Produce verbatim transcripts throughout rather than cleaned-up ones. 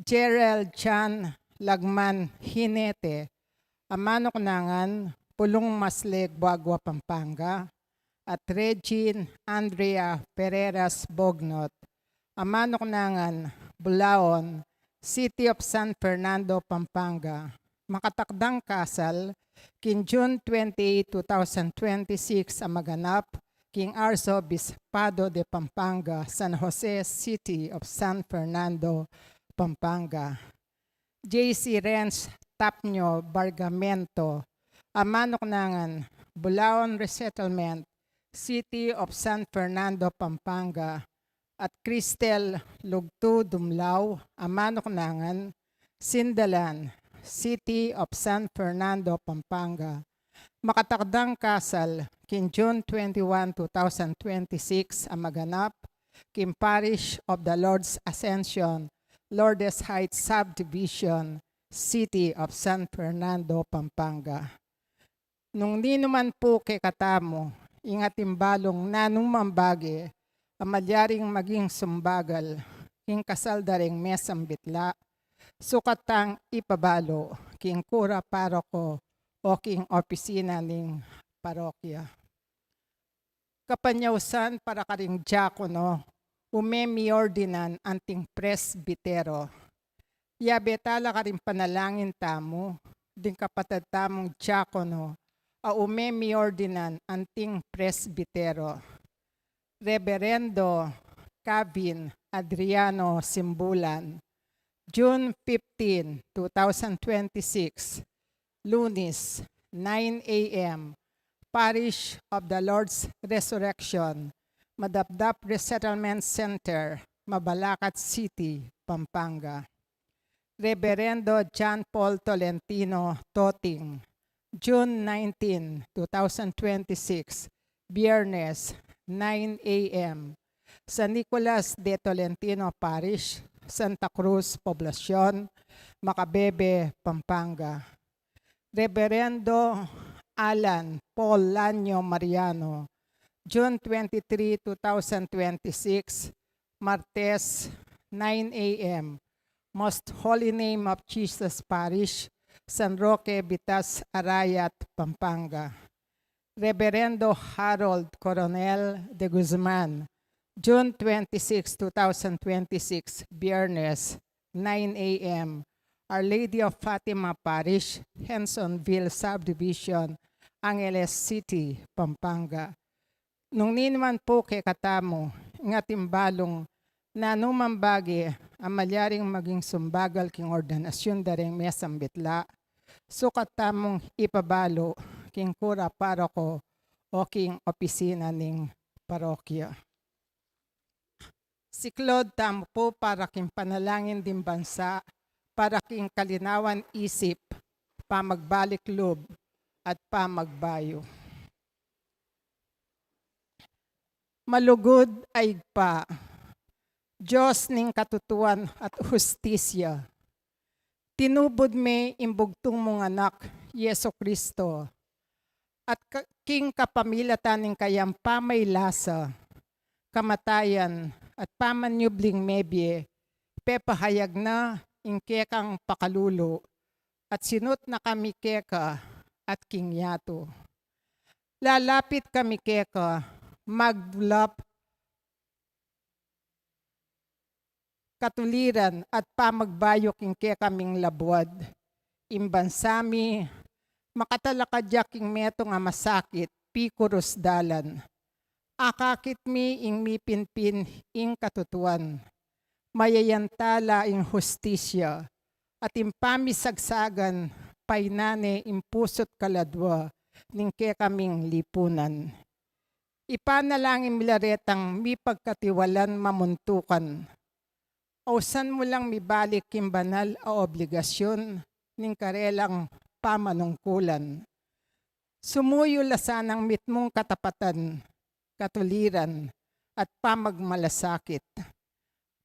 Gerald Chan Lagman Hinete, a manuknangan, Pulung Masle, Guagua, Pampanga, at Regine Andrea Ferreras Bognot, a manuknangan, Bulaon, City of San Fernando, Pampanga. Makatakdang kasal, king June twenty-eight, two thousand twenty-six, a maganap king Arzobispado de Pampanga, San Jose City of San Fernando, Pampanga. J C Renz Tapnio Bargamento, a manuknangan, Bulaon Resettlement, City of San Fernando, Pampanga, at Cristel Lugtu Dumlao, a manuknangan, Sindalan, City of San Fernando, Pampanga. Makatakdang kasal, king June twenty-one, two thousand twenty-six, a maganap king Parish of the Lord's Ascension, Lourdes Heights Subdivision, City of San Fernando, Pampanga. Nung ninuman pu kekatamu ing atin balung nanumang bage a malyaring maging sumbagal king kasal da reng mesang bitla, sukat tang ipabalu king kura paroko o king opisina ning parokya. Kapanyausan para karing diakono, ume mi ordinan anting presbitero. Yabe tala karing panalangin tamu ding kapatad tamung diakono a ume mi ordinan anting presbitero. Reberendo Kavin Adriano Simbulan, June fifteen, two thousand twenty-six, Lunis, nine a m, Parish of the Lord's Resurrection, Madapdap Resettlement Center, Mabalacat City, Pampanga. Reberendo John Paul Tolentino Toting, June nineteen, two thousand twenty-six, Biyernes, nine a m, San Nicolas de Tolentino Parish, Santa Cruz Poblacion, Macabebe, Pampanga. Reberendo Alan Paul Lanyo Mariano, June twenty-three, two thousand twenty-six, Martes, nine a m, Most Holy Name of Jesus Parish, San Roque, Bitas, Arayat, Pampanga. Reberendo Harold Coronel de Guzman, June twenty-six, two thousand twenty-six, Biyernes, nine a m, Our Lady of Fatima Parish, Hensonville Subdivision, Angeles City, Pampanga. Nung ninuman pu kekatamu ing atin balung nanumang bage a malyaring maging sumbagal king ordenasyun da reng mesang bitla, sukat tamung ipabalu king kura paroko o king opisina ning parokya. Siklaud tamu pu para king panalangin ding bansa, para king kalinawan isip, pamagbalik lub, at pamagbayu. Malugud a Ibpa, Dios ning katutuan at hustisya, tinubud me ing bugtung mung Anak, Jesucristo, at ka-, king kapamilatan ning kayang pamaylasa, kamatayan, at pamanyubling mebie, pepahayag na ing kekang pakalulu, at sinut na kami keka at king yatu. Lalapit kami keka, magdulap, katuliran at pamagbayu king kekaming labuad. Ing bansa mi, makatalakad ya king metung a masakit, pikurus dalan. Akakit mi ing mipinpin ing katutuan. Mayayantala ing hustisya, at ing pamisagsagan, painan ne ing pusu't kaladua ning kekaming lipunan. Ipanalangin mi la retang mipagkatiwalan mamuntukan. Ausan mu lang mibalik king banal a obligasyun ning karelang pamanungkulan. Sumuyu la sanang mitmung katapatan, katuliran, at pamagmalasakit.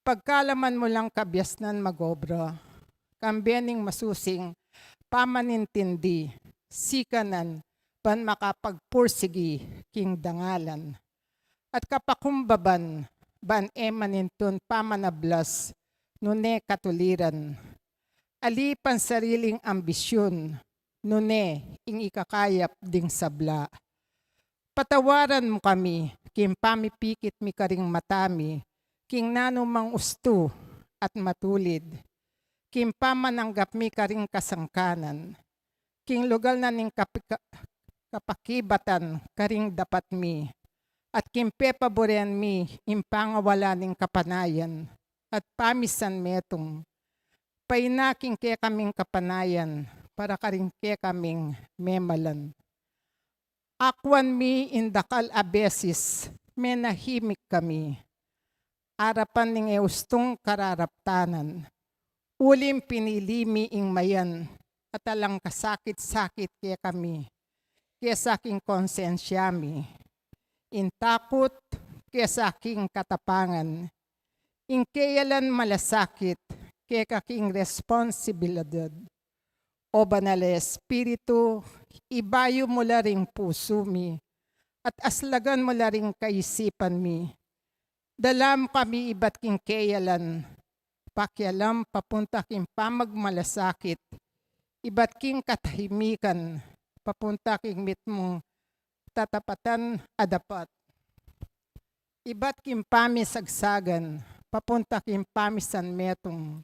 Pagkalaman mu lang kabiasnan mag-obra, kambe ning masusing pamanintindi, sikanan, ban makapagpursigi king dangalan. At kapakumbaban, ban e manintun pamanablas, nune katuliran. Ali pansariling ambisyun, nune ing ikakayap ding sabla. Patawaran mu kami king pamipikit mi karing mata mi king nanumang ustu at matulid, king pamananggap mi karing kasangkanan, king lugal na ning kapika-, kapakibatan karing dapat mi, at king pepaburen mi ing pangawala ning kapanayan at pamisan metung. Paina king kekaming kapanayan para karing kekaming memalan. Akwan mi ing dakal a beses menahimik kami arapan ning e ustung kararaptanan, uling pinili mi ing mayan at alang kasakit-sakit kekami kesa king konsensya mi, ing takut kesa king katapangan, ing keyalan malasakit keka king responsibilidad. O Banal a Espiritu, ibayu mu la ring pusu mi at aslagan mu la ring kaisipan mi. Dala mu kami ibat king keyalan, pakialam papunta king pamagmalasakit, ibat king katahimikan papunta king mitmung tatapatan a dapat, ibat king pamisagsagan papunta king pamisan metung,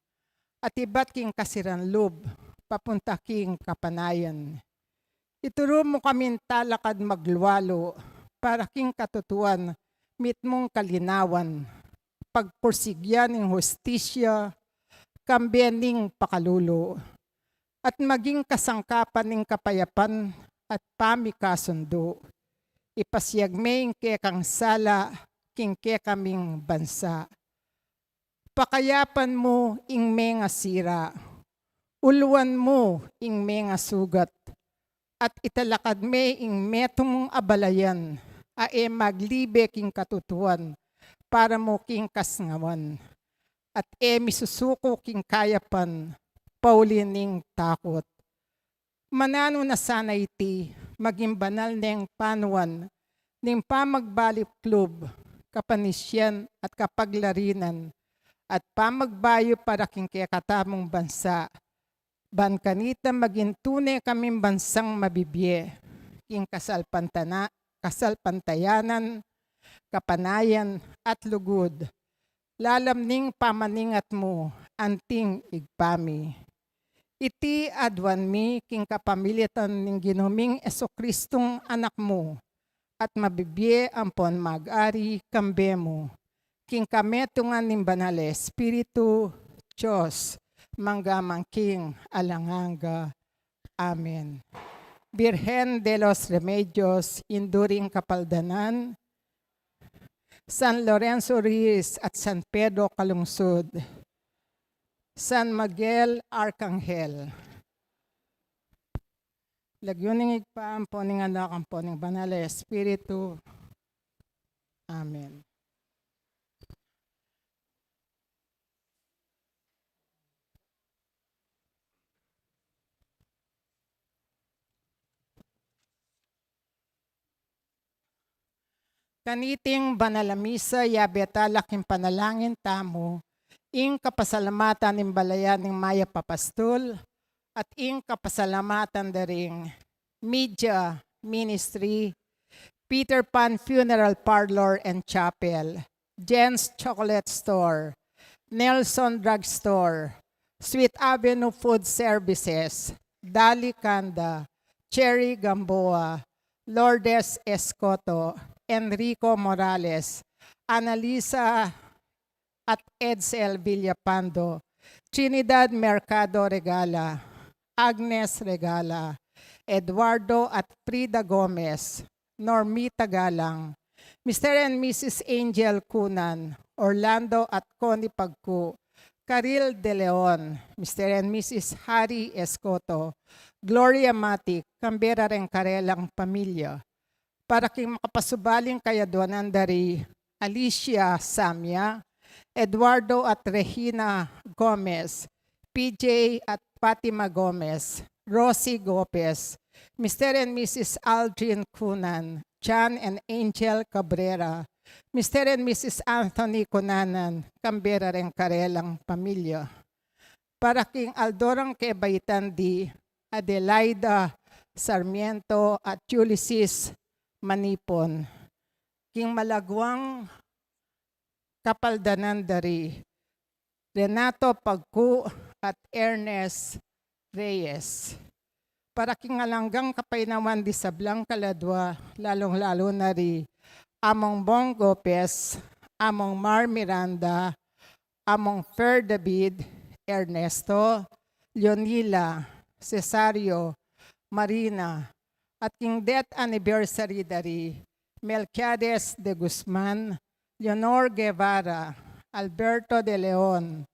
at ibat king kasiran lub papunta king kapanayan. Ituru mu kaming talakad maglualu para king katutuan mitmung kalinawan, pagpursigyan ning hustisya, kambe ning pakalulu, at maging kasangkapan ning kapayapan at pamikasundu. Ipasiag me ing kekang sala king kekaming bansa. Pakayapan mu ing mengasira, uluan mu ing mengasugat, at italakad me ing metung a balayan a e maglibe king katutuan para mu king kasngawan, at e misusuku king kayapan pauli ning takut. Mananu na sana iti maging banal neng panuan ning pamagbalik lub, kapanisian at kapaglarinan, at pamagbayu para king kekatamung bansa, ban kanita maging tune kaming bansang mabibie king kasalpantana-, kasalpantayanan, kapanayan, at lugud, lalam ning pamaningat mu, anting Ibpa mi. Iti aduan mi king kapamilatan ning Ginu ming Jesucristung Anak mu, at mabibie ampon mag-ari kambe mu, king kametungan ning Banal a Espiritu, Dios, mangga man king alang angga. Amen. Birhen de los Remedios, Indu ring Kapaldanan, San Lorenzo Reyes at San Pedro Calungsod, San Miguel Arcangel. Lagyu ning Ibpa, ampo ning Anak, ampo ning Banal a Espiritu. Amen. Kaniting banal a misa, yabe tala king panalangin tamu ing kapasalamatan ning balayan ning Mayap a Pastul at ing kapasalamatan da ring Media Ministry, Peter Pan Funeral Parlor and Chapel, Jen's Chocolate Store, Nelson Drug Store, Sweet Avenue Food Services, Dali Kanda, Cherry Gamboa, Lourdes Escoto, Enrico Morales, Annalisa at Edsel Villapando, Trinidad Mercado Regala, Agnes Regala, Eduardo at Frida Gomez, Normita Galang, Mister and Missus Angel Cunan, Orlando at Connie Pagcu, Caril De Leon, Mister and Missus Harry Escoto, Gloria Matic, kambe da ring karelang pamilya, para king makapasubaling kayaduanan da ri Alicia Samia, Eduardo at Regina Gomez, P J at Fatima Gomez, Rosie Gopez, Mister and Missus Aldrin Cunan, John and Angel Cabrera, Mister and Missus Anthony Cunanan, kambe ra reng karelang pamilya. Para king aldo rang kebaitan di Adelaida Sarmiento at Ulysses Manipon. King malaguang kapaldanan da ri Renato Pagcu at Ernest Reyes. Para king alang anggang kapaynawan di sablang kaladwa, lalung-lalu na ri Among Bong Gopez, Among Mar Miranda, Among Fer David, Ernesto, Leonila, Cesario, Marina, at king death anniversary da ri Melquiades de Guzman, Leonor Guevara, Alberto de Leon,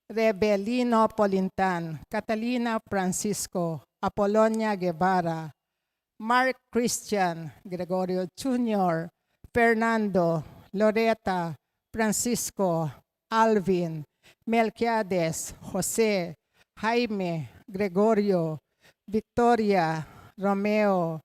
Rebelino Polintan, Catalina Francisco, Apolonia Guevara, Mark Christian, Gregorio Junior, Fernando, Loreta, Francisco, Alvin, Melquiades, Jose, Jaime, Gregorio, Victoria, Romeo,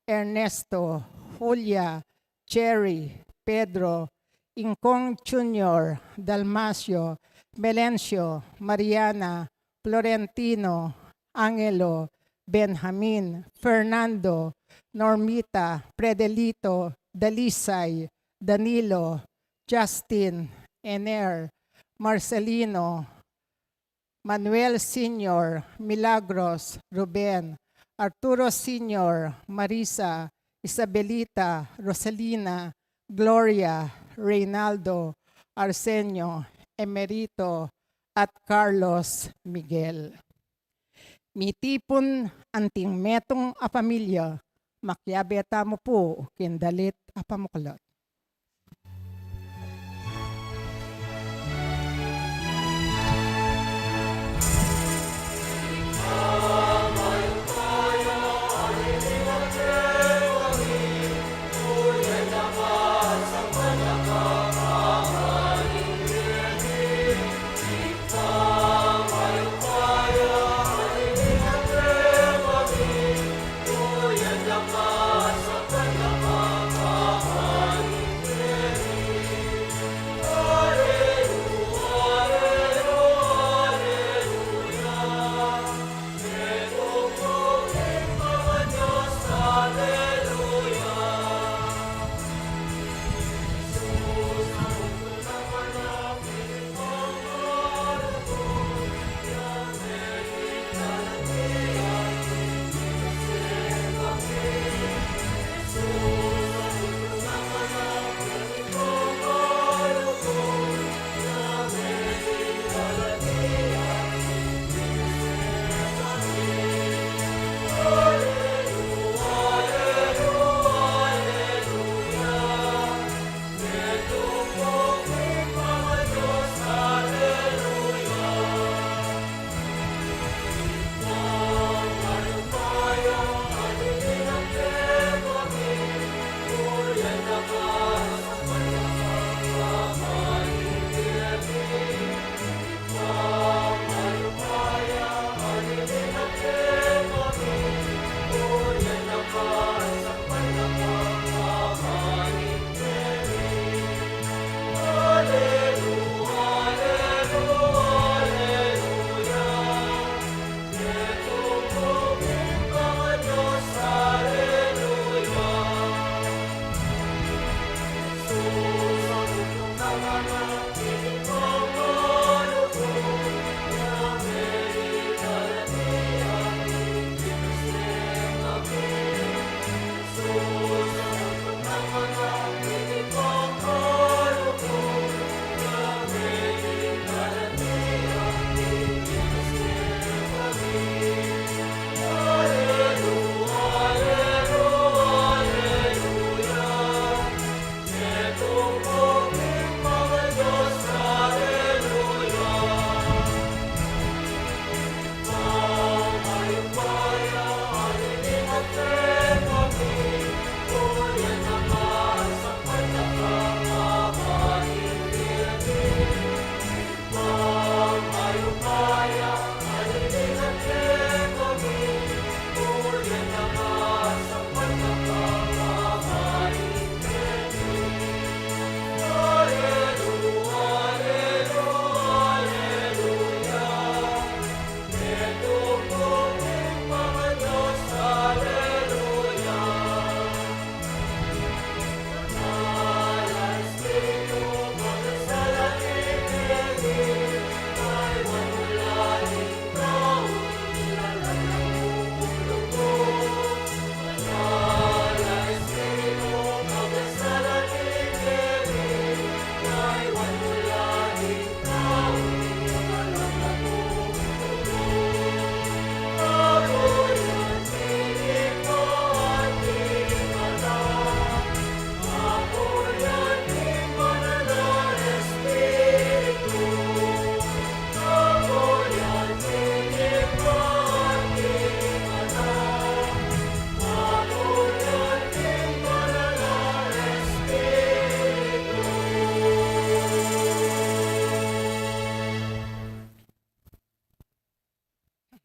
Ernesto, Julia, Cherry, Pedro, Ingkong Junior, Dalmacio, Melencio, Mariana, Florentino, Angelo, Benjamin, Fernando, Normita, Predelito, Dalisay, Danilo, Justin, Ener, Marcelino, Manuel Senior, Milagros, Ruben, Arturo Senior, Marisa, Isabelita, Rosalina, Gloria, Reynaldo, Arsenio, Emerito, at Carlos Miguel. Mitipun anting metung a pamilya, makiabe tamu pu king dalit a pamuklat.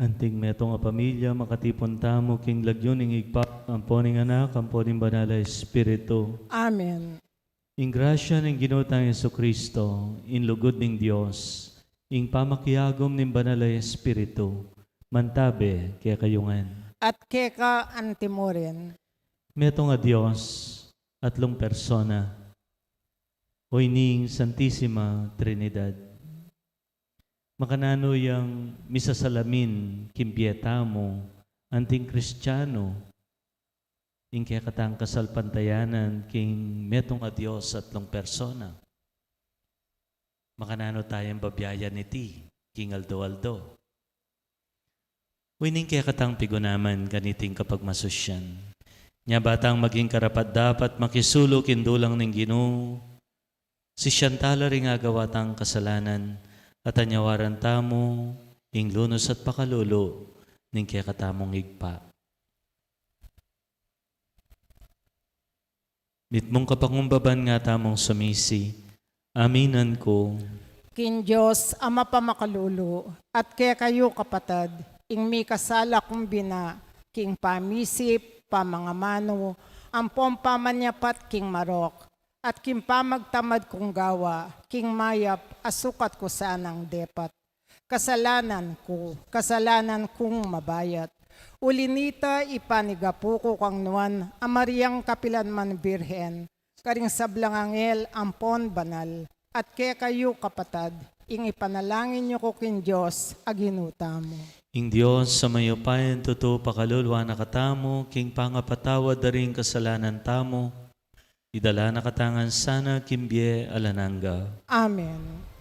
Anting metung a pamilya, makatipun tamu king lagyu ning Ibpa, ampo ning Anak, ampo ning Banal a Espiritu. Amen. Ing grasya ning Ginu tang Jesucristo, ing lugud ning Dios, ing pamakiagum ning Banal a Espiritu, mantabe kekayu ngan. At keka antimurin. Metung a Dios, atlung persona, o ining Santisima Trinidad. Makananu yang misasalamin king bie tamu, anting Kristianu, ing kekatang kasalpantayanan king metung a Dios atlung persona? Makananu tayang babiayan iti king aldo-aldo? Uy, ning kekatang pigunaman kaniting kapagmasusyan, nya ba tang maging karapat-dapat makisulu king dulang ning Ginu, sisian tala ring agawa tang kasalanan, at anyawaran tamu ing lunus at pakalulu ning kekatamung Ibpa. Mitmung kapangumbaban nga tamung sumisi, aminan ku. King Dios a mapamakalulu, at kekayu kapatad, ing mikasala kung bina, king pamisip, pamangamanu, ampong pamanyapat king marok, at king pamagtamad kung gawa, king mayap a sukat ku sanang depat. Kasalanan ku, kasalanan kung mabayat. Uli nita, ipanigapu ku kang Nuan a Mariang kapilan man Birhen, karing sablang anghel ampon banal, at kekayu kapatad, ing ipanalangin yu ku king Dios a Ginu tamu. Ing Dios a mayupayang tutu pakaluluan na katamu, king pangapatawad da ring kasalanan tamu, idala na katamu ngan sana king bie alang angga. Amen.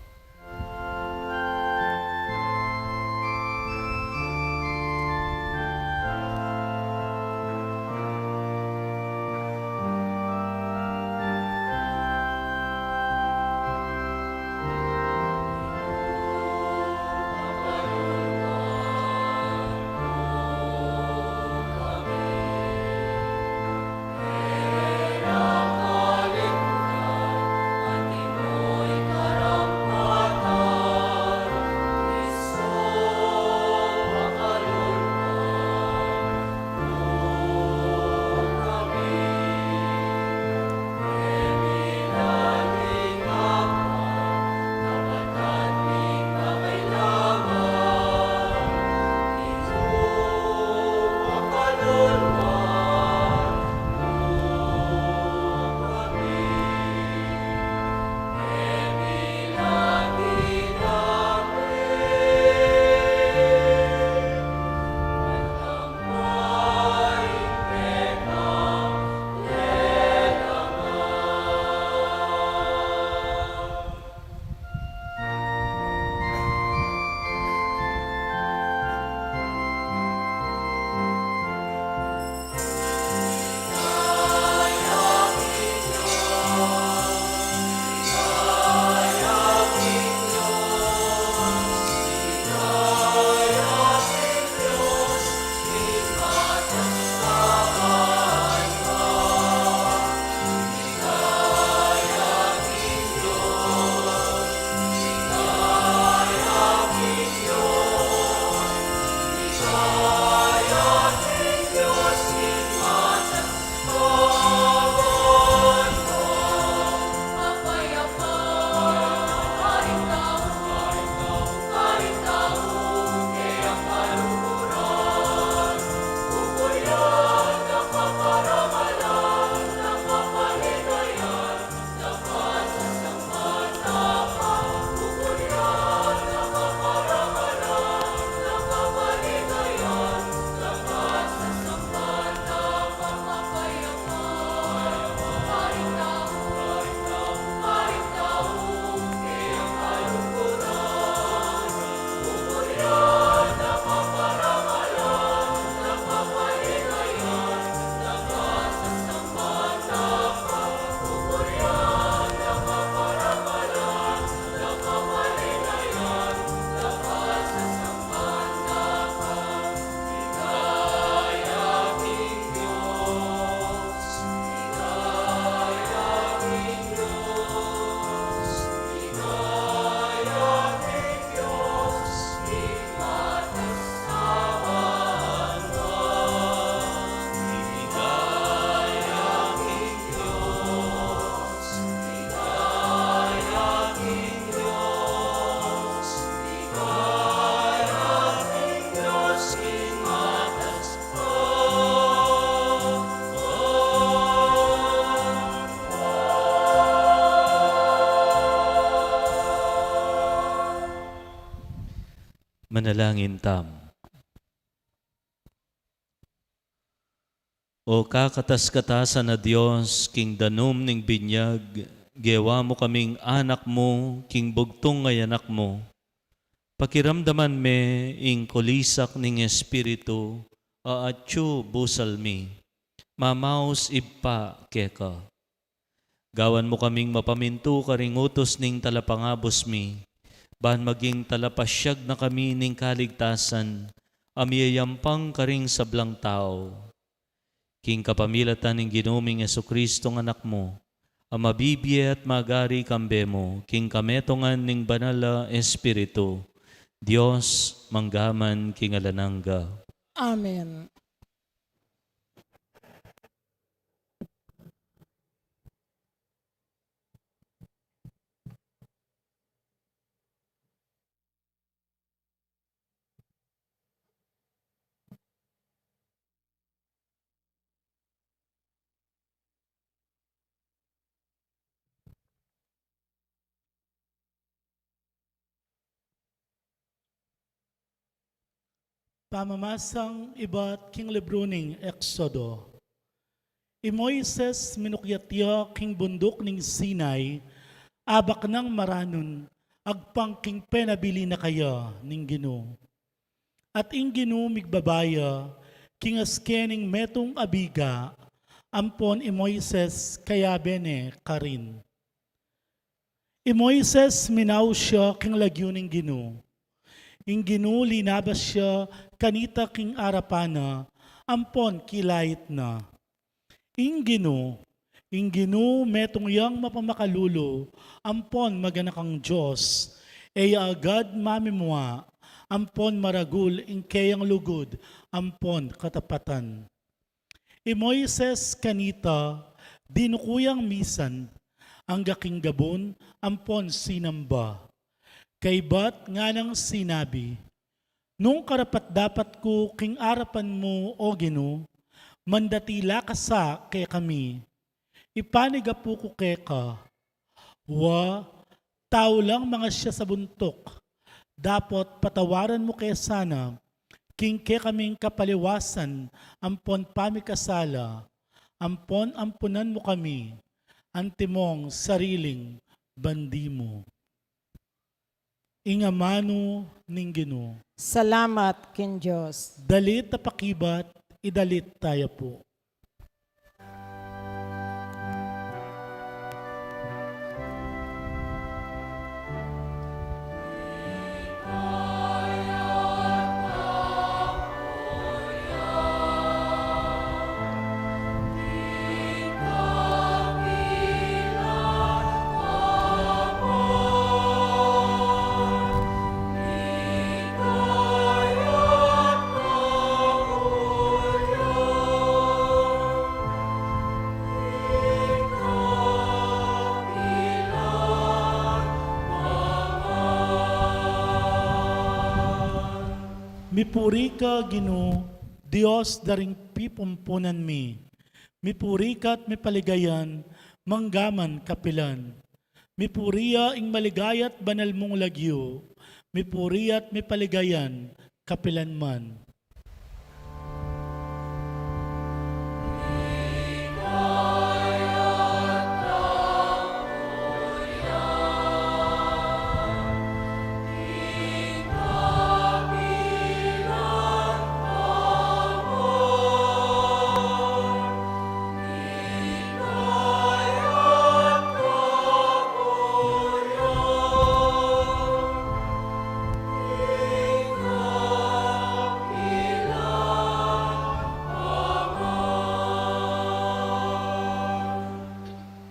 Manalangin tamu. O kakatas-katasan a Dios, king danum ning binyag, gewa mu kaming anak mu king bugtung a Anak mu. Pakiramdaman me ing kulisak ning Espiritu a atyu busal mi, mamaus Ibpa keka. Gawan mu kaming mapamintu karing utus ning Talapangabus mi, ban maging talapasyag na kami ning kaligtasan a miyayampang karing sablang tau. King kapamilatan ning Ginu ming Jesucristo a Anak mu, a mabibie at magari kambe mu, king kametungan ning Banal a Espiritu, Dios, mangga man king alang angga. Amen. Pamamasang ibat king libru ning Exodo. I Moises minukyat ya king bunduk ning Sinai, abak nang maranun, agpang king penabili na kaya ning Ginu. At ing Ginu migbaba ya king aske ning metung a biga, ampon i Moises kayabe ne karin. I Moises minaus ya king lagyu ning Ginu. Ing Ginu linabas ya kanita king arapan na, ampon kilait na. Ing Ginu, ing Ginu metung yang mapamakalulu, ampon maganakang Dios, e ya agad mamimua, ampon maragul ing keyang lugud, ampon katapatan. I Moises kanita, dinuku yang misan, angga king gabun, ampon sinamba. Kaybat nganang sinabi, Nung karapat-dapat ku king arapan mu, O Ginu, mandati la ka sa kekami. Ipanigapu ku keka. Wa, tau lang mangasya sa buntuk. Dapot patawaran mu ke sana, king kekaming kapaliwasan ampon pamikasala, ampon ampunan mu kami, antimong sariling bandi mu. Ing amanu ning Ginu. Salamat king Dios. Dalit a pakibat, idalit taya pu. Mipuri ka, Ginu, Dios da ring pipumpunan mi. Mipuri ka at mipaligayan, manggaman kapilan. Mipuri ya ing maligaya at banal mung lagyu, mipuri ya at mipaligayan, kapilan man.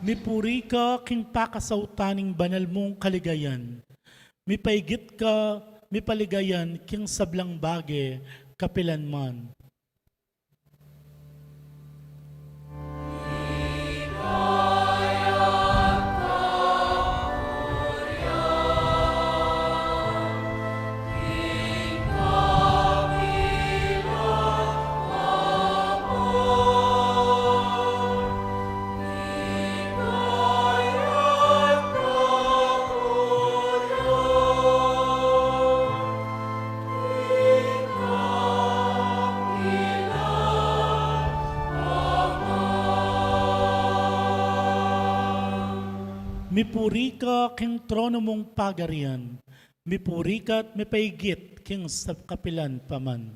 Mipuri ka king pakasautan ning banal mung kaligayan. Mipaigit ka, mipaligayan king sablang bage, kapilan man. Mipuri ka king trono mung pagarian, mipuri ka at mipaigit king sab kapilan pa man.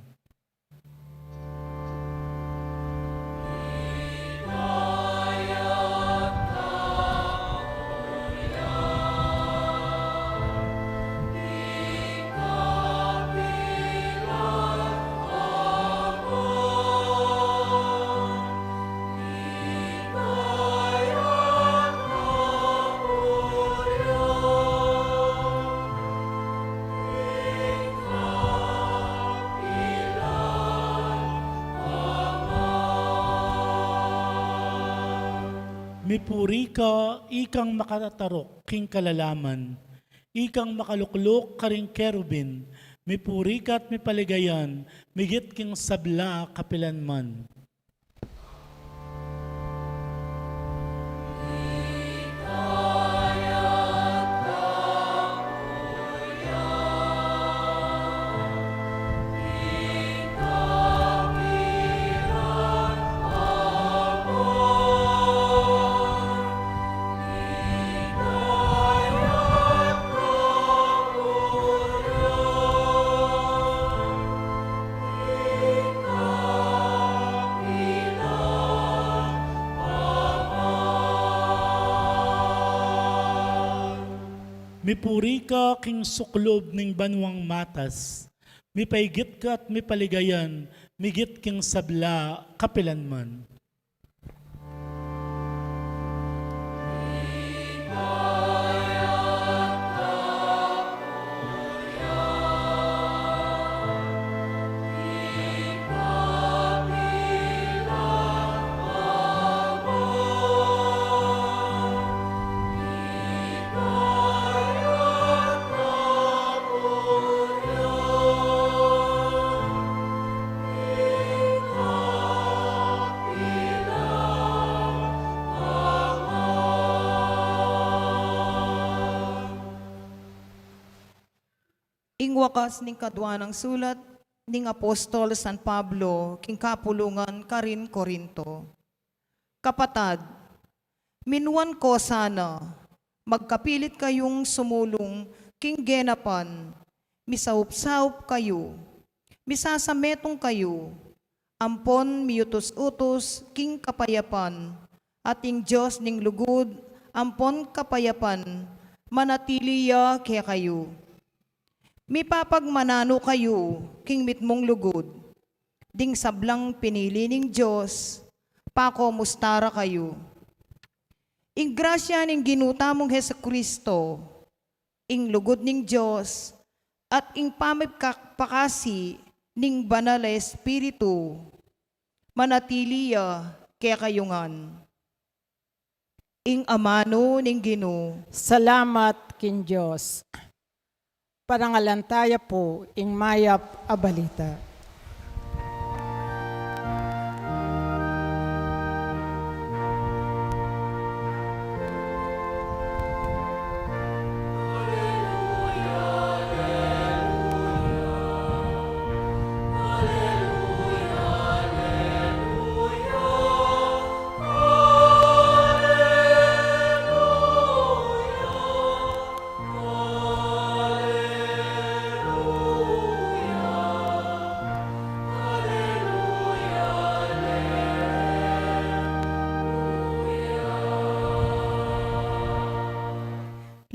Mipuri ka, ikang makatataruk king kalalaman, ikang makalukluk karing kerubin, mipuri ka at mipaligayan, migit king sabla kapilan man. Mipuri ka king suklub ning banuang matas, mipaigit ka at mipaligayan, migit king sabla kapilan man. Ing wakas ning kadua nang sulat ning apostol San Pablo king kapulungan karin Corinto. Kapatad, minuan ko sana, magkapilit kayung sumulung king genapan, misaup-saup kayu, misasametung kayu, ampon miutus-utus king kapayapan, at ing Dios ning lugud ampon kapayapan manatili ya kekayu. Mipapagmananu kayu king mitmung lugud, ding sablang pinili ning Dios, pakomusta ra kayu. Ing grasya ning Ginu tamung Jesucristo, ing lugud ning Dios, at ing pamipakasi ning Banal a Espiritu, manatili ya kekayu ngan. Ing amanu ning Ginu. Salamat king Dios. Parangalan taya pu ing mayap a balita.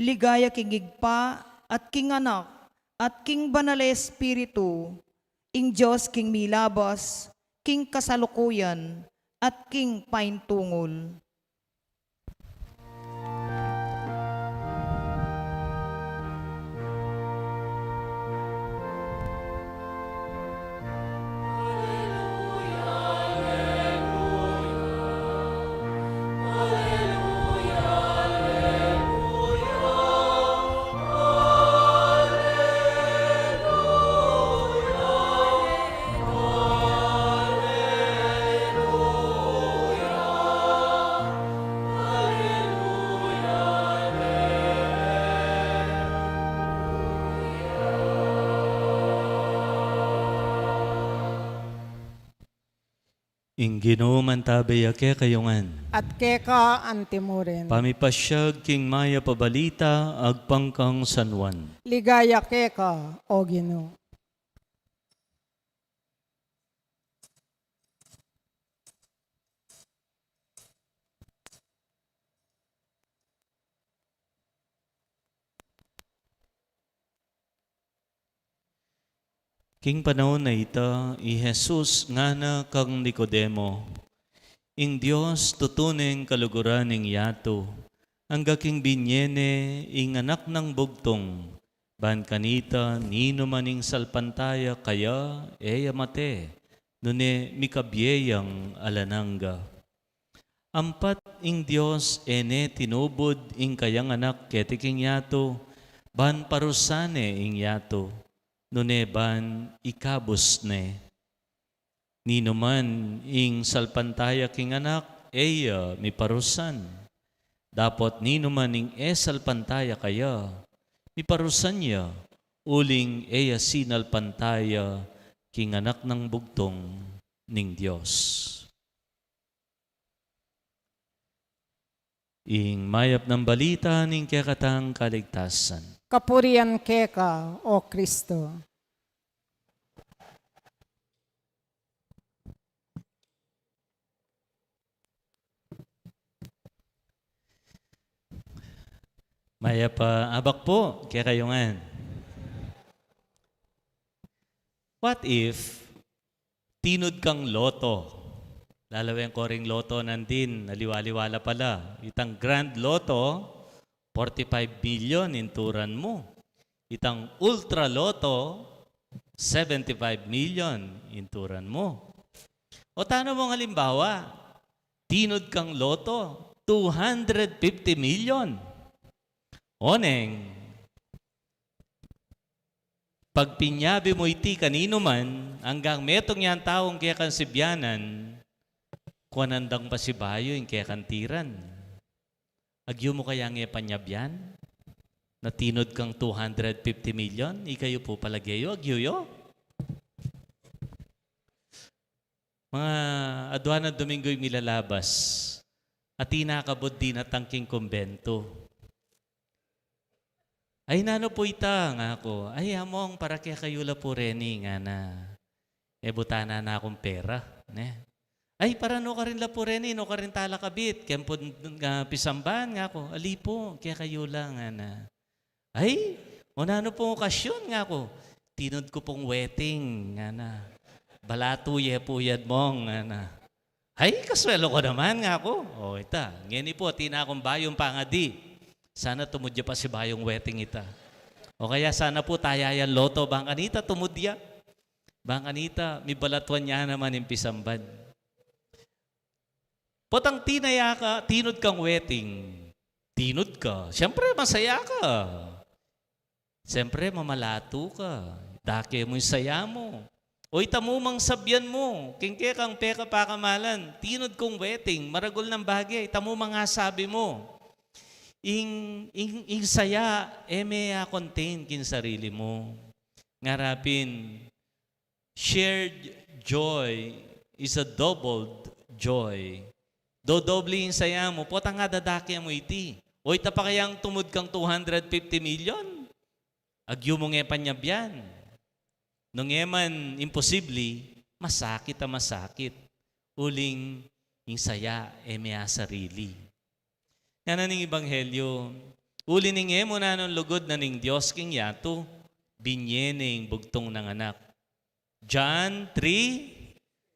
Ligaya king Ibpa, at king Anak, at king Banal a Espiritu, ing Dios king milabas, king kasalukuyan, at king paintungul. Ing Ginu mantabe ya kekayu ngan. At keka antimurin. Pamipasyag king mayap a balita agpang kang San Juan. Ligaya keka, O Ginu. King panaun a ita, i Jesus ngana kang Nicodemo, "Ing Dios tutu neng kaluguran ning yatu, angga king binye ne ing anak nang bugtung, ban kanita ninuman ing salpantaya kaya e ya mate, nune mikabie yang alang angga." Ampat ing Dios e ne tinubud ing kayang anak keti king yatu, ban parusan ne ing yatu, nune ban ikabus ne. Ninuman ing salpantaya king anak, e ya miparusan. Dapot ninuman ing e salpantaya kaya, miparusan ya, uling e ya sinalpantaya king anak nang bugtung ning Dios. Ing mayap nang balita ning kekatang kaligtasan. Kapurian keka, O Kristo. Mayap a abak pu kekayu ngan. What if tinud kang lotto? Lalawen ko ring lotto nandin, aliwa-aliwa la pala. Itang Grand Lotto, forty-five million ing turan mu. Itang Ultra Lotto, seventy-five million ing turan mu. O tana mung alimbawa, tinud kang lotto, two hundred fifty million. Oneng, pagpinyabi mu iti kaninu man, anggang metung yang taung kekang sibyanan, kuanan dang pasibayu ing kekang tiran. Agyu mu kaya nge panyabyan? Na tinud kang two hundred fifty million, ikayu pu palage yu, agyu yu? Mga adwa nang Domingo ing milalabas, atin a kabud dinatang king kumbento. "Ay, nanu pu ita?" ngaku. "Ay, Among, para kekayu la pu reni," ngana. "E, buta na nakung pera, ne?" "Ay, para nukarin la pu reni, nukarin tala kabit, keng pung, ah, pisamban," ngaku. "Ali pu, kekayu la," ngana. "Ay, o nanu pung okasyun?" ngaku. "Tinud ku pung wedding," ngana. "Balatu ye pu yan, Mong," ngana. "Ay, kaswelu ku naman," ngaku. "O, ita, ngeni pu, atin akung bayung pangadi. Sana tumud ya pasibayung wedding ita. O kaya sana pu taya yang lotto, bang kanita tumud ya. Bang kanita, mibalatuan ya naman ing pisamban." Potang tinaya ka, tinud kang wedding. Tinud ka. Siyempre, masaya ka. Siyempre, mamalatu ka. Dake mu ing saya mu. O ita mu mang sabyan mu, king kekang pekapakamalan, tinud kung wedding, maragul nang bage, ita mu mang asabi mu. Ing, ing, ing saya, e me a-contain king sarili mu. Ngara pin, shared joy is a doubled joy. Dodoble ing saya mu, potang adadake mu iti. O ita pa kayang tumud kang two hundred fifty million? Agyu mu nge panyabyan. Nung e man imposible, masakit a masakit. Uling ing saya e me a sarili. Ngana ning Ebanghelyo, uli ning e mu nanung lugud na ning Dios king yatu, binye ne ing bugtung nang anak. John three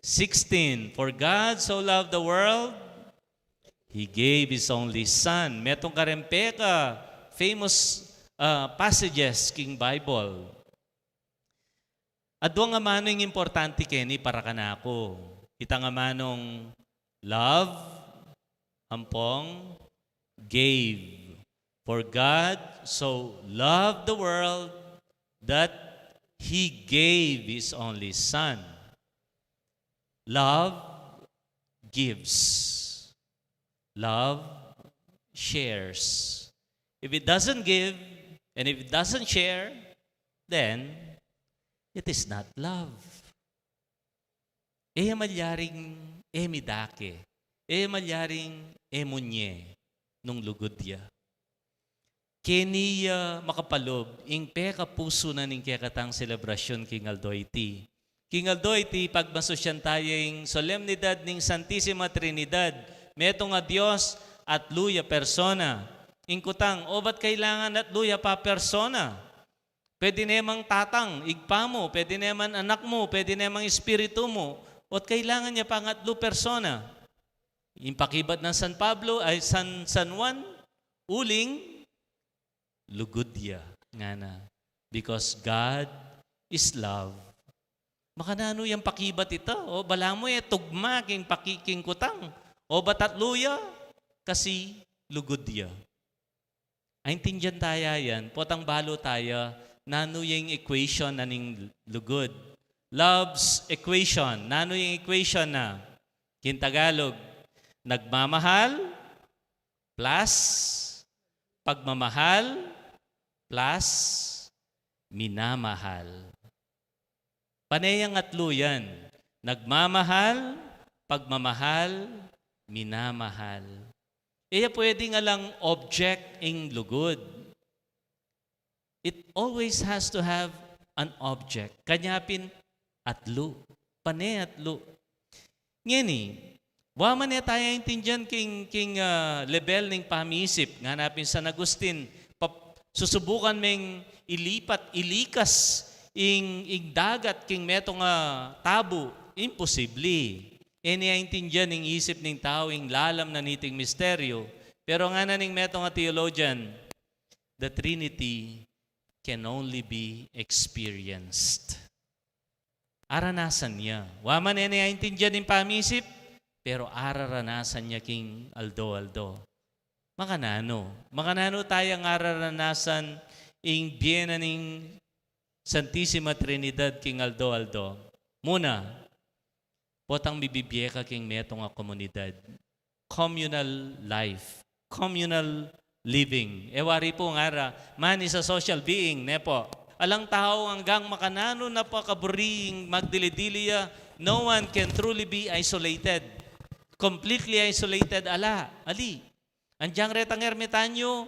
sixteen, "For God so loved the world, He gave His only Son." Metung kareng peka famous, ah, passages king Bible. Adwang amanu ing importante keni para kanaku. Itang amanung love, ampong gave. "For God so loved the world that He gave His only Son." Love gives. Love shares. If it doesn't give, and if it doesn't share, then it is not love. E ya malyaring e midake, e ya malyaring e munye nung lugud ya. Keni ya makapalub ing pekapusu na ning kekatang selebrasyun king aldo iti. King aldo iti, pagmasusyan taya ing solemnidad ning Santisima Trinidad, metung a Dios atlu ya persona. Ing kutang, o ba't kailangan atlu ya pa persona? Pwede ne mang Tatang, Ibpa mu, pwede ne mang Anak mu, pwede ne mang Espiritu mu, o't kailangan ya pang atlu persona? Ing pakibat nang San Pablo, ay, San, San Juan, uling lugud ya, ngana. Because God is love. Makananu yang pakibat ita? O, balamu e tugma king paki-, king kutang. O, ba't atlu ya? Kasi lugud ya. Aintindian taya yan, potang balu taya, nanu yang equation na ning lugud? Love's equation. Nanu yang equation na? King Tagalog, nagmamahal plus pagmamahal plus minamahal. Pane yang atlu yan. Nagmamahal, pagmamahal, minamahal. E ya pwedeng alang object ing lugud. It always has to have an object. Kanya pin atlu. Pane atlu. Ngeni, wa man e taya aintindian king, king, ah, lebel ning pamisip, ngana pin San Agustin, pap-, susubukan meng ilipat, ilikas ing, ing dagat king metung a tabu, imposible. E ne aintindian ning isip ning tau ing lalam na niting misteryo. Pero ngana ning metung a theologian, the Trinity can only be experienced. Aranasan ya. Wa man e ne aintindian ning pamisip, pero araranasan ya king aldo-aldo. Makananu? Makananu tayang araranasan ing bie na ning Santisima Trinidad king aldo-aldo? Muna, potang mibibie ka king metung a komunidad. Communal life, communal living. E wari pu ngara, man is a social being, ne pu? Alang tau anggang makananu na pa kaburi ing magdili-dili ya, no one can truly be isolated. Completely isolated, ala, ali. Andiang retang ermitanyo,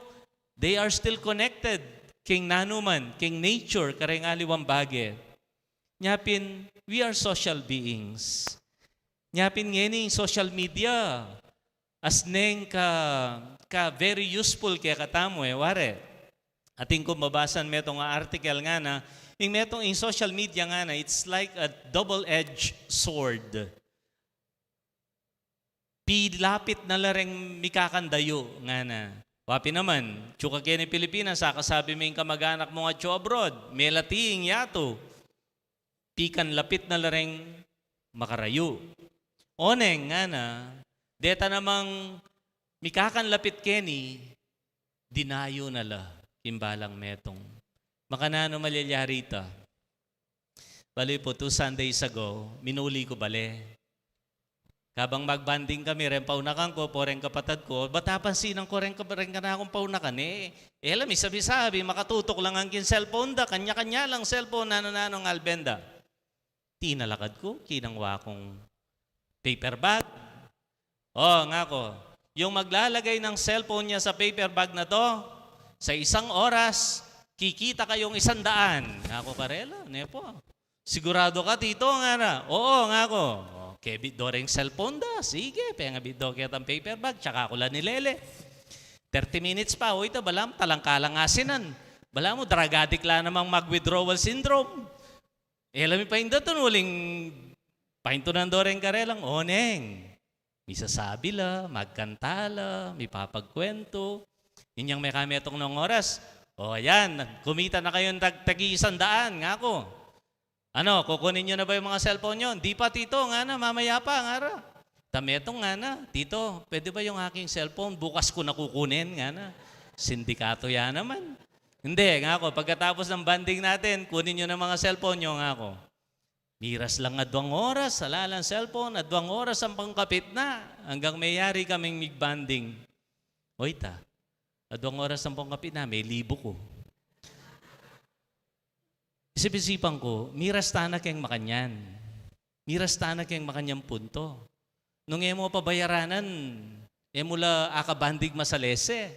they are still connected king nanu man, king nature, kareng aliwang bage. Nya pin, we are social beings. Nya pin ngeni social media, asneng ka, ka very useful kekatamu e, wari. Atin kung mabasan metung a article ngana, ing metung ing social media ngana, it's like a double-edged sword. Pilapit na la reng mikakandayu, ngana. Wa pin naman, atsu ka keni Pilipinas, akasabi me ing kamag-anak mung atsu abroad, melati ing yatu. Pikanlapit na la reng makarayu. Oneng, ngana, deta namang mikakanlapit keni, dinayu na la king balang metung. Makananu malyayari ita? Bale pu, two Sundays ago, minuli ku bale. Kabang magbanding kami, reng paunakan ku, pureng kapatad ku, ba't apansinan ku reng, reng kanakung paunakan e? E la misabi-sabi, makatutok la ngan king cellphone da, kanya-kanya lang cellphone, nanu-nanu ngan alben da. Tinalakad ku, kinangwa kung paper bag. O, ngaku, yung maglalagay ng cellphone niya sa paper bag na 'to, sa isang oras, kikita kayong isang daan. Ngaku karela, ne pu? Sigurado ka, Tito? Ngana. Oo, ngaku. O, kebit do reng cellphone da. Sige, pengabit do ketang paper bag, tsaka ku la nilele. Thirty minutes pa, o ita, balamu talangkalang asinan. Balamu drug addict la namang mag-withdrawal syndrome. E la mipaindatun uling paintunan do reng karelang, oneng. Misasabi la, magkanta la, mipapagkuwentu. Inyang mekametung nung oras, "O, ayan, kumita na kayong tag-, tagi-isang daan," ngaku. "Ano, kukunin niyo na ba yung mga cellphone niyo?" "Hindi pa, Tito," ngana, "mamaya pa," ngara. Ta metung ngana, "Tito, pwede ba yung aking cellphone? Bukas ko na kukunin," ngana. Sindikato ya naman. "Hindi," ngaku, "pagkatapos ng banding natin, kunin niyo na mga cellphone niyo," ngaku. Miras lang adwang oras, ala lang cellphone, adwang oras ampong kapit na, anggang meyari kaming mig-banding. Oy ta, adwang oras ampong kapit na, melibu ku. Isip-isipan ku, miras tana keng makanyan. Miras tana keng makanyan punto. Nung e mu pa bayaranan, e mu la akabandig masalese.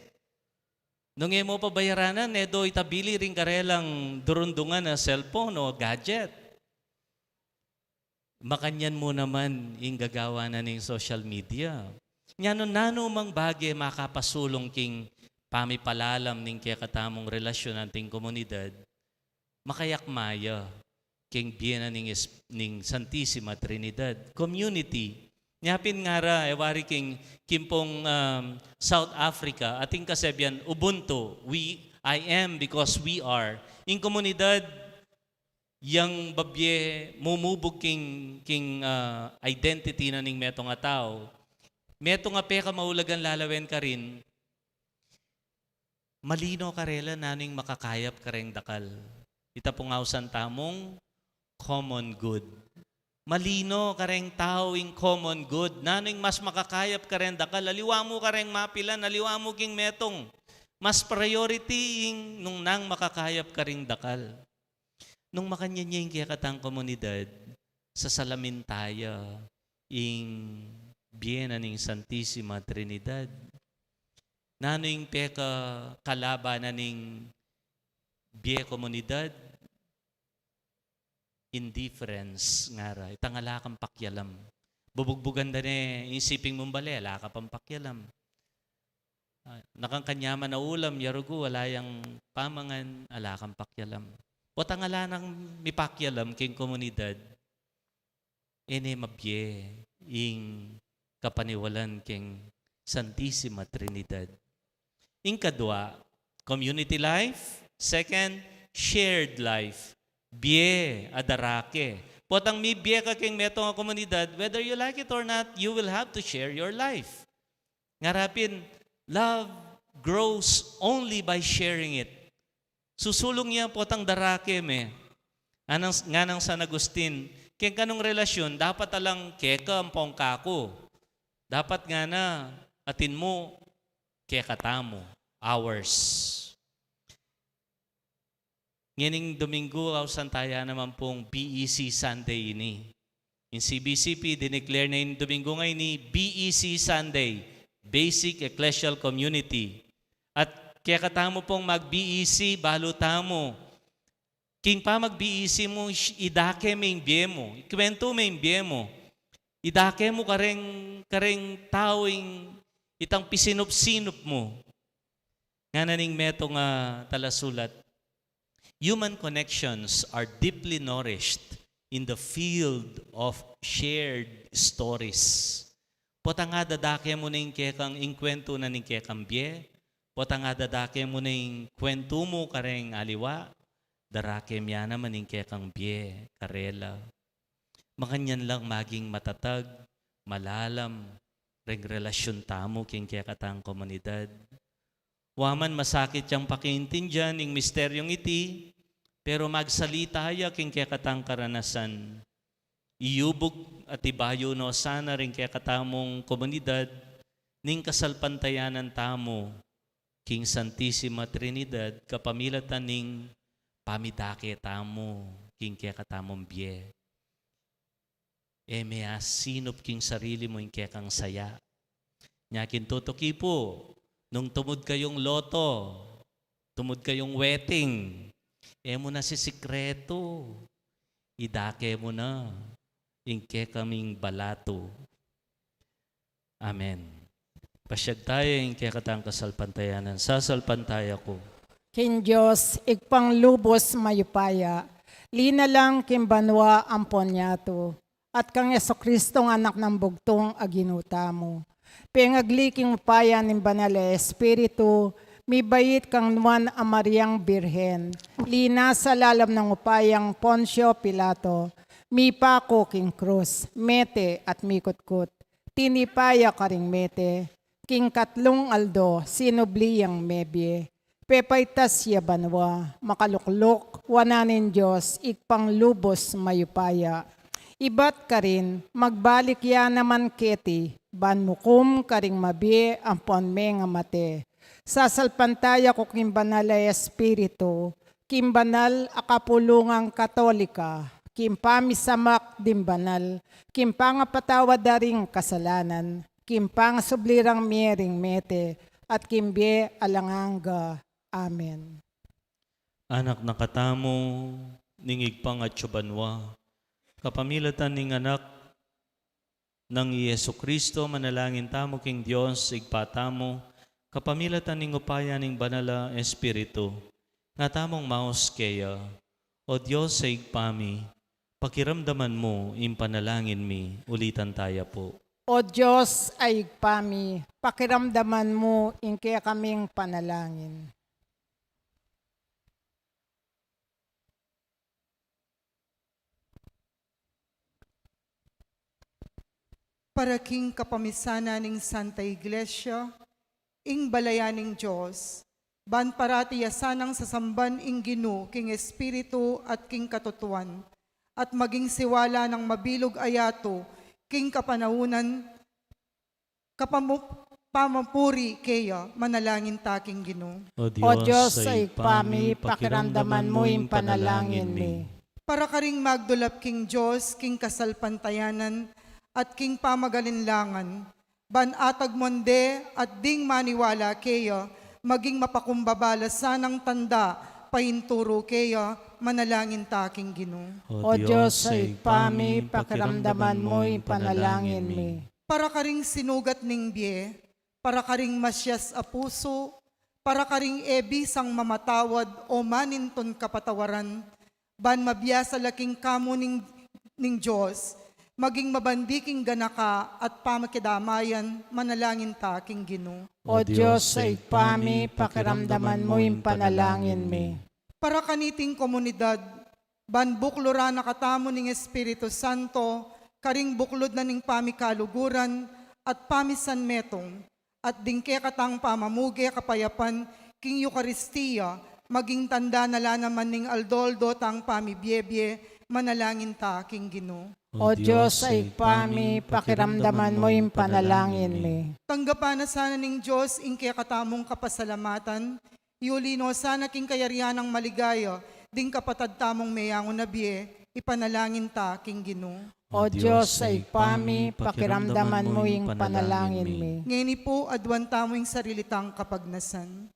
Nung e mu pa bayaranan, e do itabili ring karelang durundungan a cellphone o gadget. Makanyan mu naman ing gagawa na ning social media. Nya nanu mang bage makapasulung king pamipalalam ning kekatamung relasyon anting komunidad, makayakma ya king bie na ning, ning Santisima Trinidad. Community. Nya pin ngara, e wari king, king pung, um, South Africa, ating kasabian, Ubuntu, we, I am because we are. Ing komunidad, yang babie mumubug king, king, ah, identity na ning metung a tau. Metung a pekamaulagan lalawen karin, malino karela nanu ing makakayap kareng dakal. Ita pung ausan tamung common good. Malino kareng tau ing common good. Nanu ing mas makakayap kareng dakal. Aliwa mu kareng mapilan, aliwa mu king metung. Mas priority ing nung nang makakayap karing dakal. Nung makanyan ya ing kekatang komunidad, sasalamin taya ing bie na ning Santisima Trinidad. Nanu ing pekakalaban na ning bie komunidad? Indifference ngara, itang ala kang pakialam. Bubugbugan da ne, isiping mung bale, ala ka pang pakialam. Ah, nakankanyaman a ulam, ya rugu, ala yang pamangan, ala kang pakialam. Potang ala nang mipakialam king komunidad, e ne mabie ing kapaniwalan king Santisima Trinidad. Ing kadua, community life. Second, shared life. Bie a darake. Potang mibie ka king metung a komunidad, whether you like it or not, you will have to share your life. Ngara pin, love grows only by sharing it. Susulung ya potang darake me. Nganang, nganang San Agustin, keng kanung relasyon, dapat alang keka ampong kaku. Dapat ngana, atin mu, kekatamu, ours. Ngening Domingo, ausan taya naman pung B E C Sunday ini. Ing C B C P, dineclare na ing Domingo ngeni B E C Sunday, Basic Ecclesial Community. At kekatamu pung mag-B E C, balu tamu. King pamag-B E C mu, sh-, idake me ing bie mu, ikuwentu me ing bie mu. Idake mu kareng, kareng tau ing itang pisinup-sinup mu. Ngana ning metung a talasulat, human connections are deeply nourished in the field of shared stories. Potang adadake mu na ing kekang, ing kuwentu na ning kekang bie, potang adadake mu na ing kuwentu mu kareng aliwa, darake mu ya naman ing kekang bie karela. Makanyan lang maging matatag, malalam, reng relasyon tamu king kekatang komunidad. Wa man masakit yang pakiintindian ing misteryung iti, pero magsalita ya king kekatang karanasan. Iyubug at ibayu no sana ring kekatamung komunidad ning kasalpantayanan tamu king Santisima Trinidad kapamilatan ning pamidake tamu king kekatamung bie. E me asinup king sarili mu ing kekang saya. Nya king tutuki pu, nung tumud kayung loto, tumud kayung wedding, e mu na sisikretu, idake mu na ing kekaming balatu. Amen. Pasyag taya ing kekatang kasalpantayanan. Sasalpantaya ku king Dios, Ibpang lubus mayupaya, linalang king banua ampon yatu, at kang Jesucristong Anak nang bugtung a Ginu tamu. Pengagli king upaya ning Banal a Espiritu, mibait kang Nuan a Mariang Birhen, linasa lalam nang upayang Poncio Pilato, mipaku king krus, mete at mikutkut. Tinipa ya karing mete, king katlung aldo sinubli yang mebie. Pepaitas ya banua, makalukluk wanan ning Dios, Ibpang lubus mayupaya. Ibat karin, magbalik ya naman keti, ban mukum karing mabie ampon mengamate. Sasalpantaya ku king Banal a Espiritu, king banal a kapulungang Katolika, king pamisamak ding banal, king pangapatawad da ring kasalanan, king pangasubli rang mie ring mete, at king bie alang angga. Amen. Anak na katamu ning Ibpang atsu banua, kapamilatan ning Anak nang i Jesucristo, manalangin tamu king Dios Ibpa tamu, kapamilatan ning upaya ning Banal a Espiritu. Nga tamung maus keya: O Dios a Ibpa mi, pakiramdaman mu ing panalangin mi. Ulitan taya pu. O Dios a Ibpa mi, pakiramdaman mu ing kekaming panalangin. Para king kapamisanan ning Santa Iglesia, ing balayan ning Dios, ban parati ya sanang sasamban ing Ginu king espiritu at king katutuan, at maging siwala nang mabilug a yatu king kapanaunan, kapamu-, pamapuri keya, manalangin ta king Ginu. O Dios a Ibpa mi, pakiramdaman mu ing panalangin mi. Para karing magdulap king Dios king kasalpantayanan at king pamagalinlangan, ban atag mu de at ding maniwala keya maging mapakumbaba la sanang tanda painturu keya, manalangin ta king Ginu. O Dios a Ibpa mi, pakiramdaman mu ing panalangin mi. Para karing sinugat ning bie, para karing masias a pusu, para karing e bisang mamatawad o manintun kapatawaran, ban mabiasa la king kamu ning, ning Dios, maging mabandi king ganaka at pamikidamayan, manalangin ta king Ginu. O Dios a Ibpa mi, pakiramdaman mu ing panalangin mi. Para kaniting komunidad, ban bukluran na katamu ning Espiritu Santo, karing buklud na ning pamikaluguran at pamisanmetung, at ding kekatang pamamuge kapayapan king Eukaristia, maging tanda na la naman ning aldo-aldo tang pamibiebie, manalangin ta king Ginu. O Dios a Ibpa mi, pakiramdaman mu ing panalangin mi. Tanggapan na sana ning Dios ing kekatamung kapasalamatan, iuli no sana king kayarian nang maligaya ding kapatad tamung meyangu na bie, ipanalangin ta king Ginu. O Dios a Ibpa mi, pakiramdaman mu ing panalangin mi. Ngeni pu, aduan tamu ing sarili tang kapagnasan.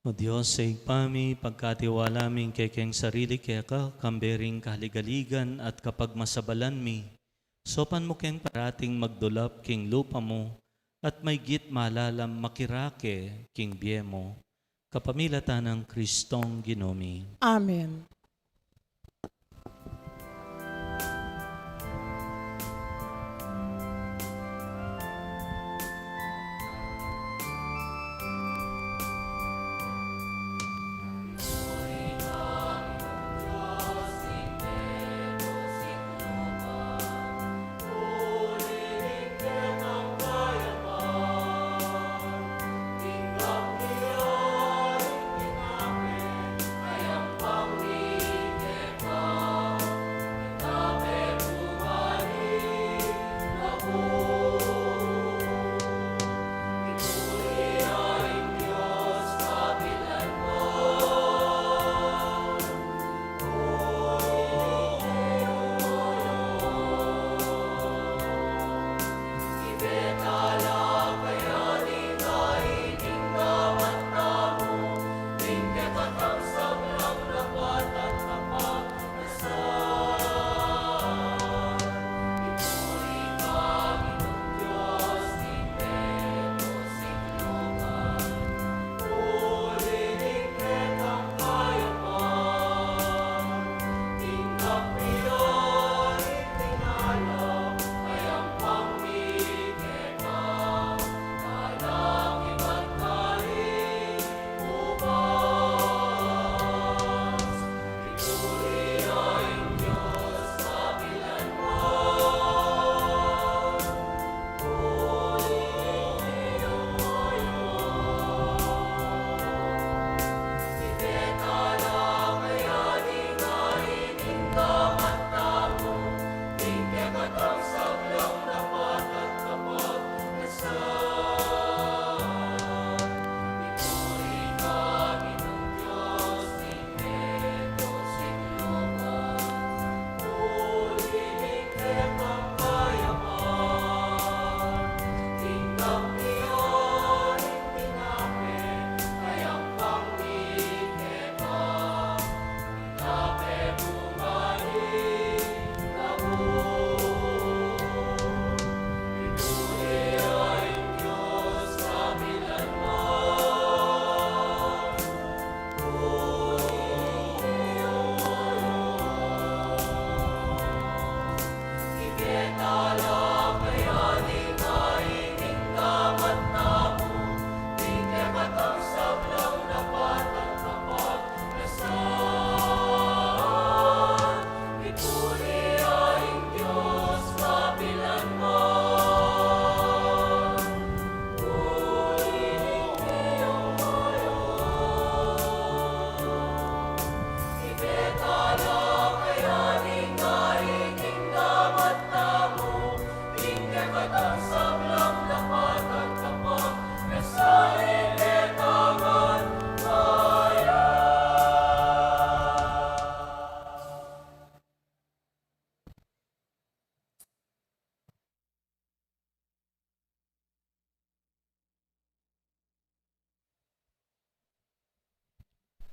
O Dios a Ibpa mi, pagkatiwala mi ing kekeng sarili keka, kambe ring kaligaligan at kapagmasabalan mi, saupan mu keng parating magdulap king lupa mu, at maygit malalam makirake king bie mu. Kapamilatan nang Kristong Ginu mi. Amen.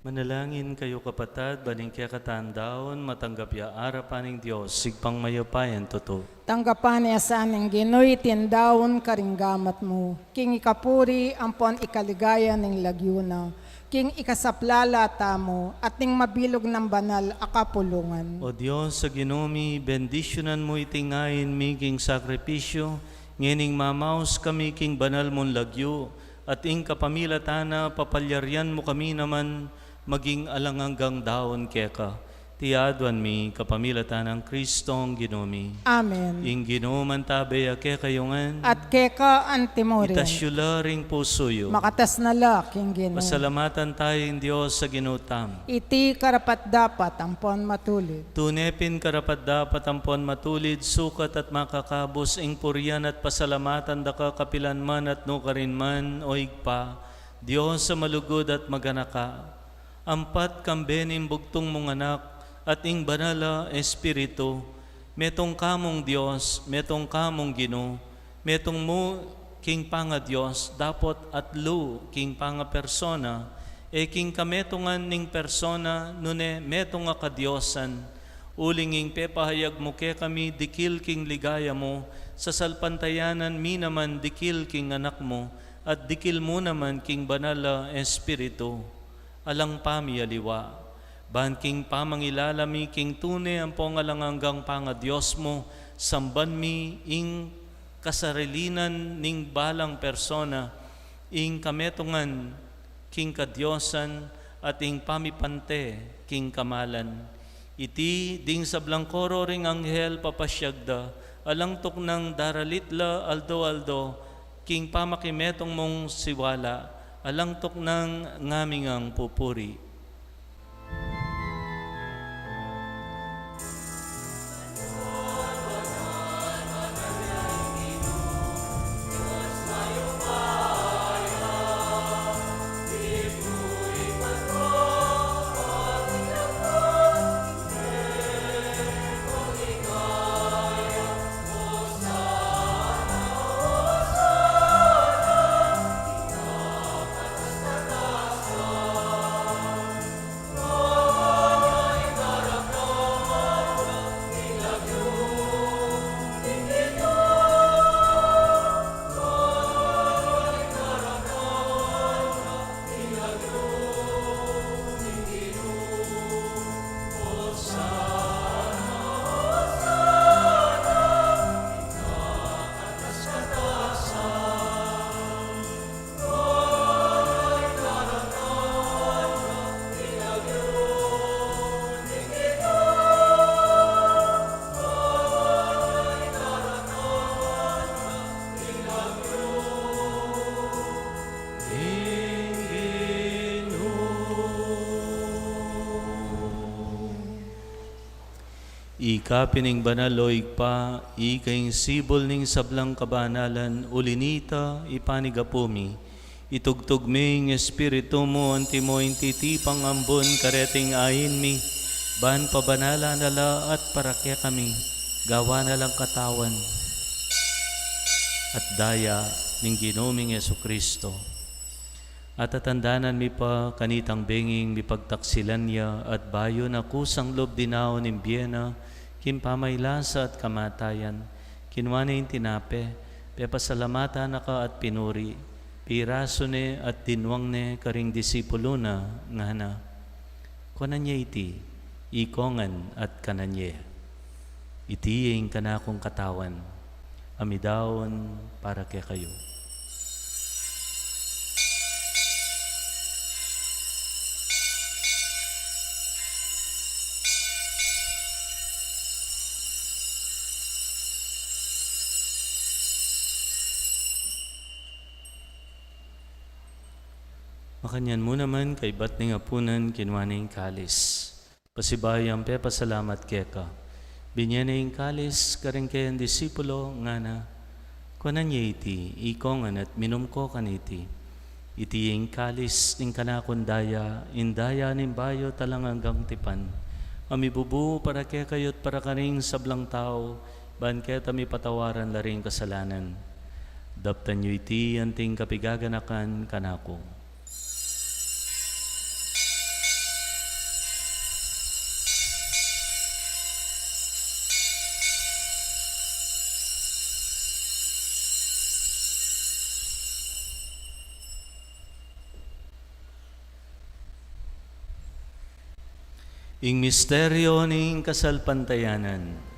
Manalangin kayu, kapatad, ban ing kekatang daun matanggap ya arapan ning Dios, Ibpang mayupayang tutu. Tanggapan na sa ning Ginu iting daun karing gamat mu, king ikapuri ampon ikaligaya ning lagyu na, king ikasaplala tamu at ning mabilug nang banal a kapulungan. O Dios a Ginu mi, bendisyunan mu iting ain mi king sakripisyu, ngening mamaus kami king banal mung lagyu, at ing kapamilatan na papalyarian mu kami naman maging alang anggang daun keka. Iti aduan mi kapamilatan nang Kristong Ginu mi. Amen. Ing Ginu mantabe ya kekayu ngan. At keka antimurin. Itas yu la ring pusu yu. Makatas na la king Ginu. Pasalamatan tamu ing Dios a Ginu tamu. Iti karapat-dapat ampon matulid. Tune pin karapat-dapat ampon matulid, sukat at makakabus ing purian at pasalamatan da ka kapilan man at nukarin man, o Ibpa, Dios a malugud at maganaka. Ampat kambe ning bugtung mung Anak at ing Banal a Espiritu, metung ka mung Dios, metung ka mung Ginu, metung mu king panga-Dios, dapot atlu king pangapersona, e king kametungan ning persona, nune metung a kadiosan, uling ing pepahayag mu kekami dikil king ligaya mu, sasalpantayanan mi naman dikil king Anak mu, at dikil mu naman king Banal a Espiritu. Alang pamialiwa, ban king pamangilala mi king tune ampong alang anggang panga-Dios mu, samban mi ing kasarilinan ning balang persona, ing kametungan king kadiosan, at ing pamipante king kamalan. Iti ding sablang koro ring anghel papasyag da, alang tuknang daralit la aldo-aldo, king pamakimetung mung siwala, alang tuknang ngamingang pupuri. Ika pin ing banal, o Ibpa, ika ing sibul ning sablang kabanalan, uli na nita, ipanyawad mu kami. Itugtug mu ing Espiritu mu antimo ing titipang ambun kareting ain mi, ban pabanalan na la at para kekami, gawan na lang katawan at daya ning Ginu ming Jesucristo. At tatandanan mi pa kanitang benging mipagtaksilan ya at bayu na kusang lub dinaun ing bie na king pamailasa at kamatayan, kinua ne ing tinape, pepasalamatan na ka at pinuri, pirasu ne at dinwang ne karing disipulu na, ngana: Kuanan ye iti, ikongan at kanan ye. Iti ing kanakung katawan, a midaun para kekayu. Makanyan mu naman, kaibat ning apunan, kinua ne ing kalis. Pasibayu yang pepasalamat keka, binye ne ing kalis karing kayang disipulo, ngana: Kuanan ye iti, ikong ngan, at minum ko kaniti. Iti ing kalis ning kanakung daya, ing daya ning bayu at alang anggang tipan, a mibubu para kekayu't para karing sablang tau, ban keta mipatawaran la ring kasalanan. Daptan yu iti anting kapigaganakan kanaku. Ing misteryo ning kasalpantayanan.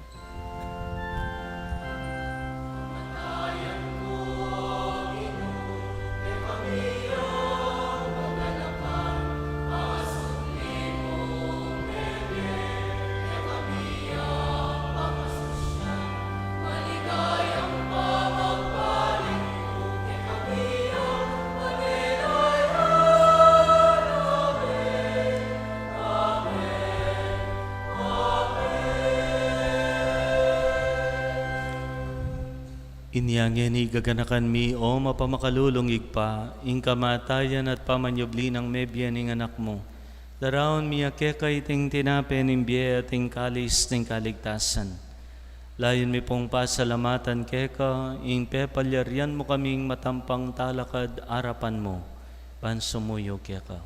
Inya ngeni gaganakan mi, o mapamakalulung Ibpa, ing kamatayan at pamanyubli nang mebie ning Anak mu. Daraun mi keka iting tinape ning bie at ing kalis ning kaligtasan. Layun mi pung pasalamatan keka ing pepalyarian mu kaming matampang talakad arapan mu, ban sumuyu keka.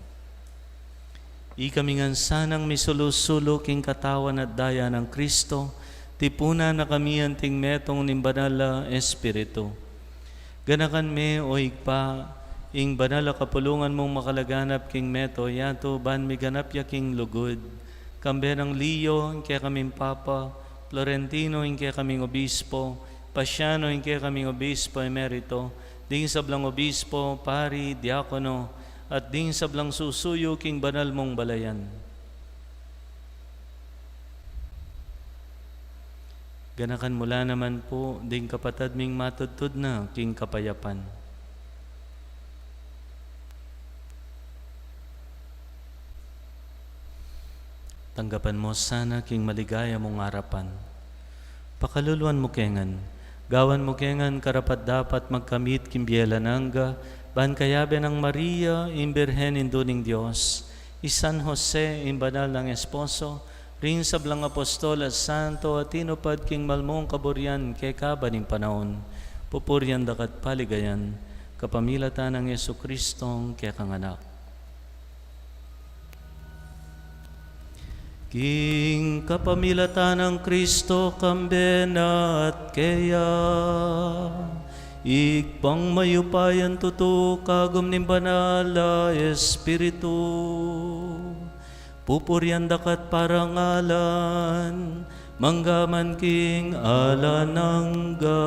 Ikami ngan sanang misulu-sulu king katawan at daya nang Kristo, tipunan na kami anting metung ning Banal a Espiritu. Ganakan me, o Ibpa, ing banal a kapulungan mung makalaganap king mabilug a yatu, ban miganap ya king lugud. Kambe nang Leo, ing kekaming Papa, Florentino, ing kekaming Obispo, Pasiano, ing kekaming Obispo Emerito, ding sablang obispo, pari, diakono, at ding sablang susuyu king banal mung balayan. Ganakan mu la naman pu ding kapatad ming matudtud na king kapayapan. Tanggapan mu sana king maligaya mung arapan. Pakaluluan mu ke ngan, gawan mu ke ngan karapat-dapat magkamit king bie alang angga, ban kayabe nang Maria, ing Birhen Indu ning Dios, i San Jose, ing banal nang esposo, ring sablang apostol at santo a tinupad king malmung kaburian keka ban ing panaun, pupurian da ka't paligayan, kapamilatan nang Jesucristong kekang Anak. King kapamilatan nang Kristo, kambe na at keya, Ibpang mayupayang tutu, kagum ning Banal a Espiritu, pupurian da ka't parangalan, mangga man king alang angga.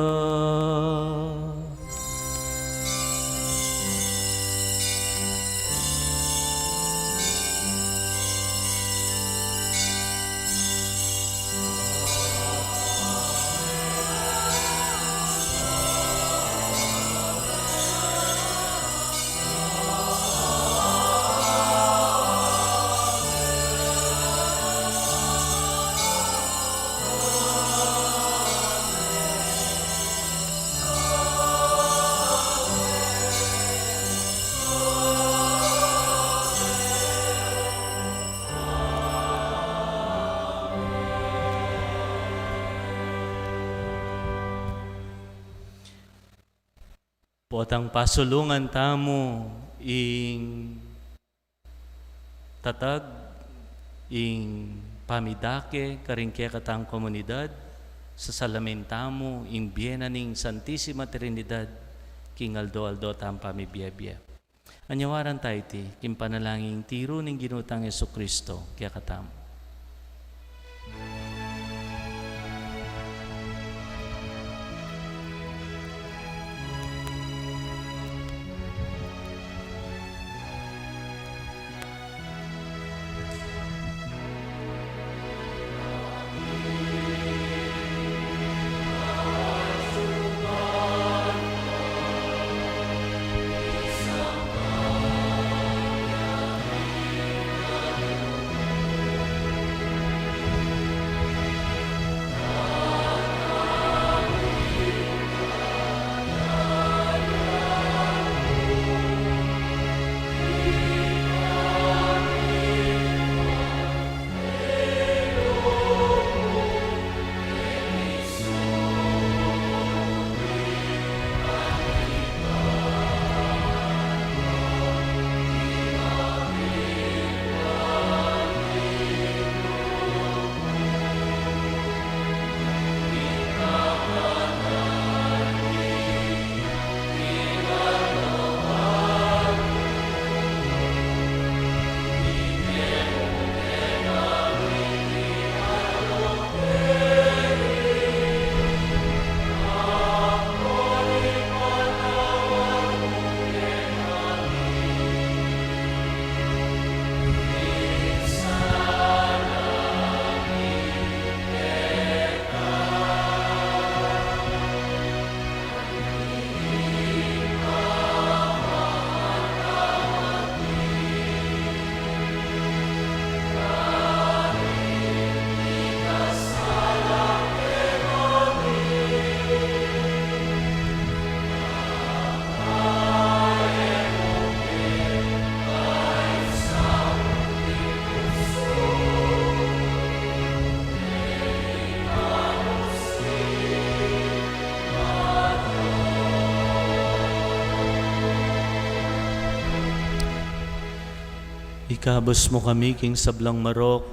Potang pasulungan tamu ing tatag, ing pamidake karing kekatang komunidad, sasalamin tamu ing bie na ning Santisima Trinidad king aldo-aldo tang pamibie-bie. Anyawaran ta iti king panalangin tiru ning Ginu tang Jesucristo kekatamu. Ikabus mu kami king sablang marok,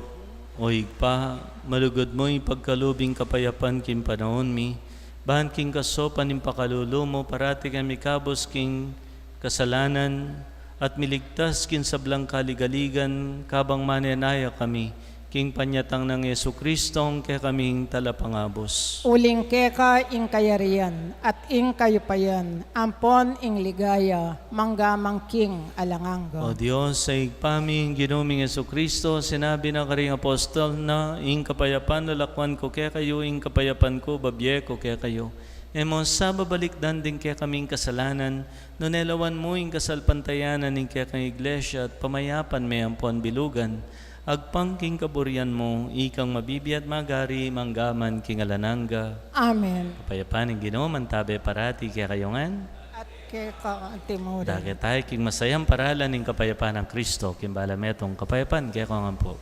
O Ibpa, malugud mu ipagkalub ing kapayapan king panaun mi, ban king kasaupan ning pakalulu mu, parati kami mikabus king kasalanan, at miligtas king sablang kaligaligan, kabang manenaya kami king panyatang nang Jesucristo, kekaming Talapangabus. Uling keka ing kayarian, at ing kayupayan, ampon ing ligaya, mangga man king alang angga. O Dios, a Ibpa mi, ing Ginu ming Jesucristo, sinabi na karing apostol na, Ing kapayapan lalakwan ku kekayu, ing kapayapan ku babie ku kekayu. E mu sa babalikdan ding kekaming kasalanan, nune lawan mu ing kasalpantayanan ning kekang Iglesia at pamayapan me ampon bilugan, agpang king kaburian mu, ikang mabibie at magari, mangga man king alang angga. Amen. Kapayapan ning Ginu, mantabe parati kekayu ngan. At keka antimurin. Dake tayu king masayang paralan ning kapayapan nang Kristo, king bala metung kapayapan kekayu ngan pu.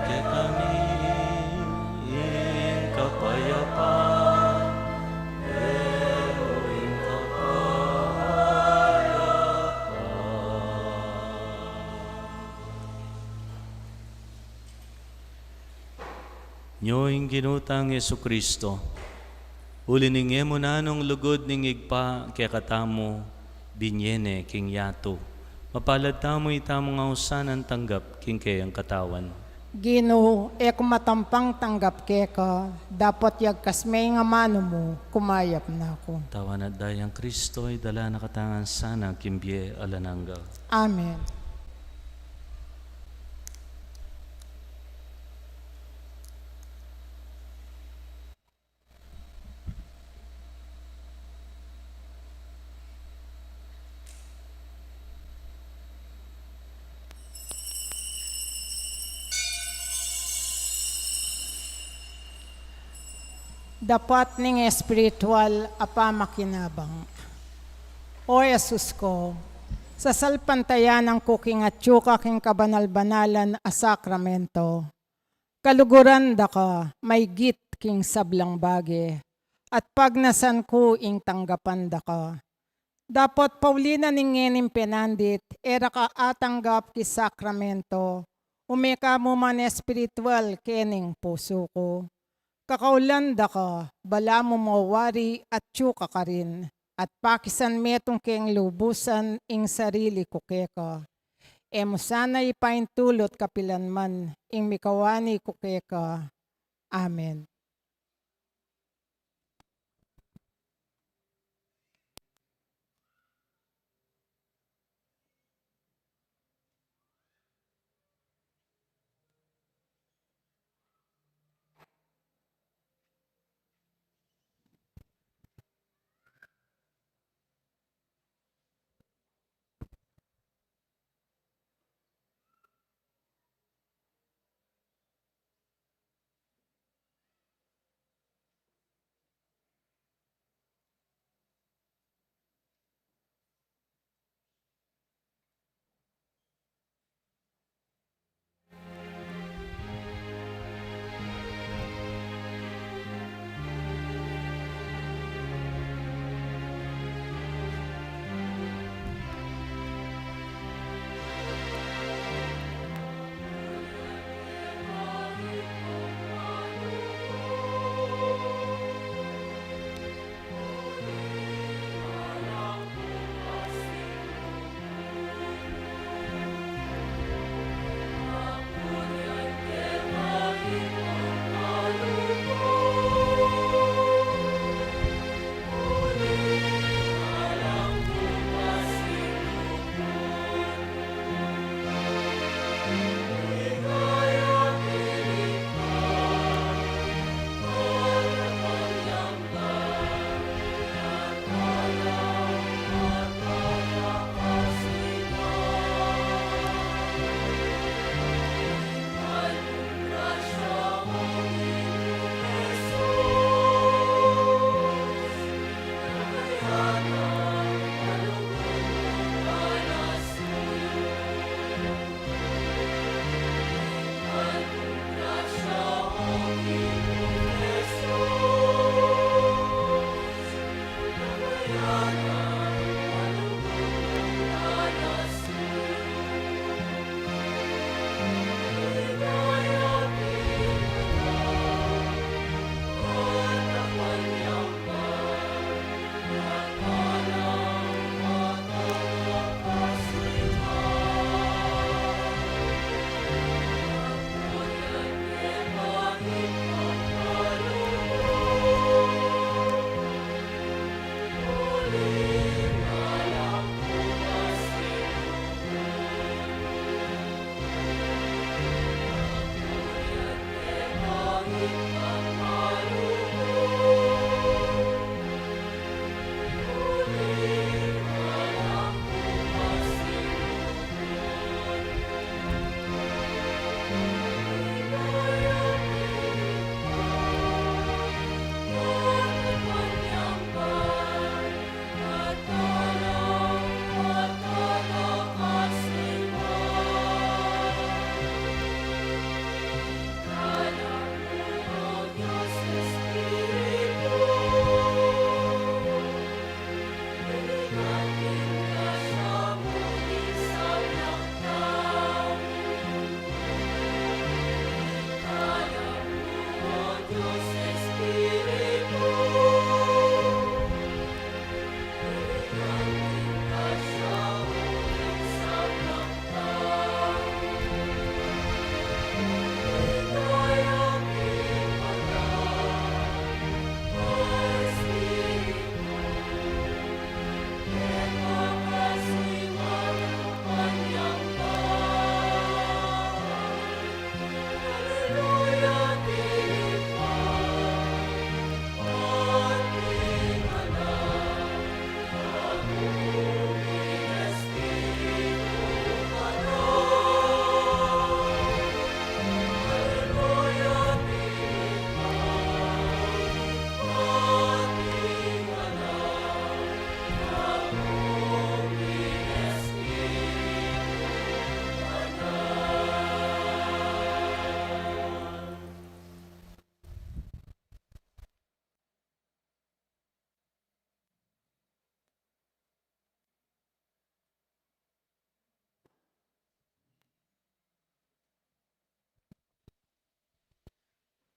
Kekami ing kapayapan, ing kapayapan. Nyo ing Ginu tang Jesucristo, uli ning e mu nanung lugud ning Ibpa kekatamu, binie ne king yatu. Mapalad tamu, itamu ngan sanang tanggap king keyang katawan. Ginu, e ku matampang tanggap keka, dapot yagkas me ing amanu mu, kumayap na ku. Katawan at dayang Kristo, idala na katamu ngan sana king bie alang angga. Amen. Dapat ning espiritual a pamakinabang. O Jesus ko, sasalpantayanan ku king atyu ka king kabanal-banalan a sakramento. Kaluguran da ka maygit king sablang bage, at pagnasan ku ing tanggapan da ka. Dapot pauli na ning ngening penandit, e ra ka atanggap king sakramento, ume ka mu man espiritual kening pusu ku. Kakaulan da ka, balamu mo wari atyu ka karin, at pakisan metung keng lubusan ing sarili ku keka. E mu sana ipaintulut kapilan man ing mikawani ku keka. Amen.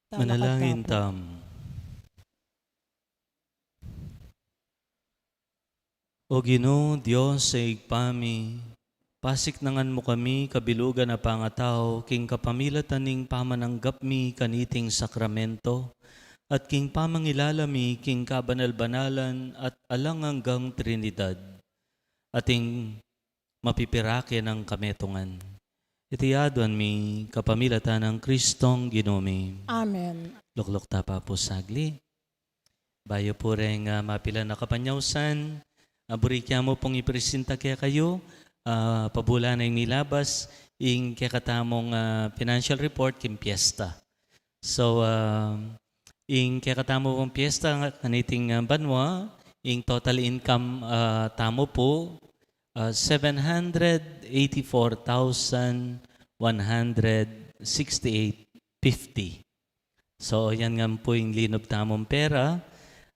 Manalangin tamu. O Ginu, Dios a Ibpa mi, pasiknangan mu kami kabilugan a pangatau king kapamilatan ning pamananggap mi kaniting sakramento, at king pamangilala mi king kabanal-banalan at alang anggang Trinidad, at ing mapipirake nang kametungan. Iti aduan mi kapamilatan nang Kristong Ginu mi. Amen. Lukluk ta pa pu sagli. Bayu pu reng, ah, mapilan a kapanyausan, ah, buri ke mu pung ipresinta kekayu, ah, pabula na ing milabas, ing kekatamung, ah, financial report king piyesta. So, ah, ing kekatamu pung piyesta kaniting, ah, banua, ing total income, ah, tamu pu, ah, seven hundred eighty-four thousand one hundred sixty-eight fifty. So, yan nga pu ing linub tamung pera.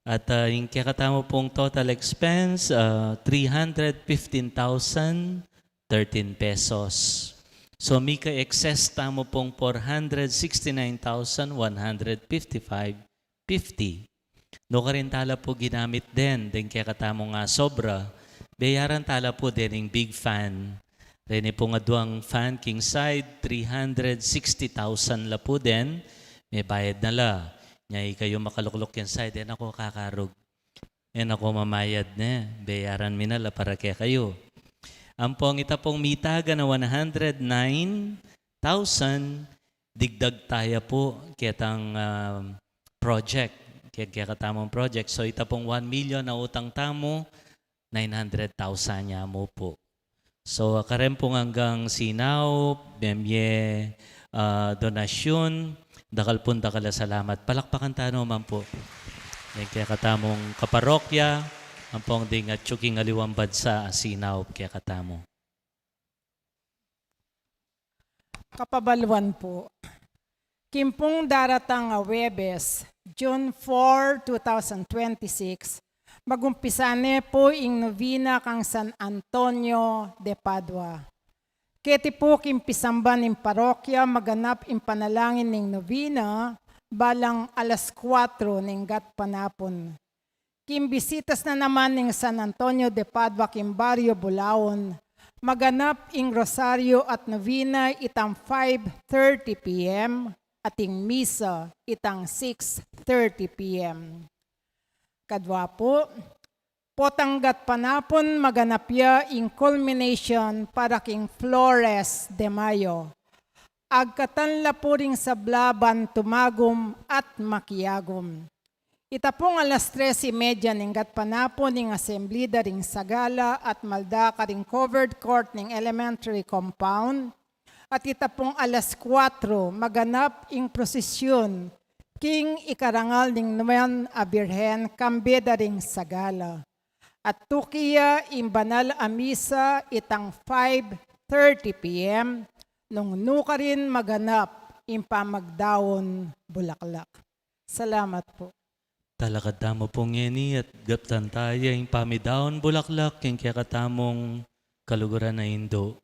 At, ah, ing kekatamu pung total expense, ah, three hundred fifteen thousand thirteen pesos. So, mika-excess tamu pung four hundred sixty-nine thousand one hundred fifty-five fifty. Nukarin tala pu ginamit den, den kekatamung, ah, sobra, beyaran tala pu den ing big fund. Reni pung aduang fund king side, three hundred sixty thousand la pu den, mebayad na la. Nya ikayu makalukluk king side, e na ku kakarug. E na ku mamayad ne, beyaran mi na la para kekayu. Ampong ita pung mitagan a one hundred nine thousand, digdag taya pu ketang, ah, project, ke-, kekatamung project. So, ita pung one million a utang tamu, nine hundred thousand ya mu pu. So, kareng pung anggang sinaup, memye, ah, donasyun, dakal pung dakal a salamat. Palakpakan tanu man pu. Deng kekatamung kaparokya, ampong ding atyu king aliwang bansa a sinaup kekatamu. Kapabaluan pu. King pung daratang a Huwebes, June four, two thousand twenty-six, magumpisa ne pu ing novena kang San Antonio de Padua. Keti pu king pisamban ning parokya, maganap ing panalangin ning novena, balang alas kuwatro ning gatpanapun. King bisitas na naman ning San Antonio de Padua king baryo Bulaon, maganap ing rosaryo at novena itang five thirty P M, at ing misa itang six thirty P M. Kadua pu, potang gatpanapun maganap ya ing culmination para king Flores de Mayo. Agkatan la pu ring sabla ban tumagum at makiagum. Ita pung alas tres y media ning gatpanapun ing asembli da ring sagala at malda karing covered court ning elementary compound, at ita pung alas kuwatro maganap ing prosesyun king ikarangal ning Nuan a Birhen kambe da ring sagala. At tuki ya ing banal a misa itang five thirty P M, nung nukarin maganap ing pamagdaun bulaklak. Salamat pu. Talakad tamu pu ngeni at gaptan taya ing pamidaun bulaklak king kekatamung kaluguran a Indu.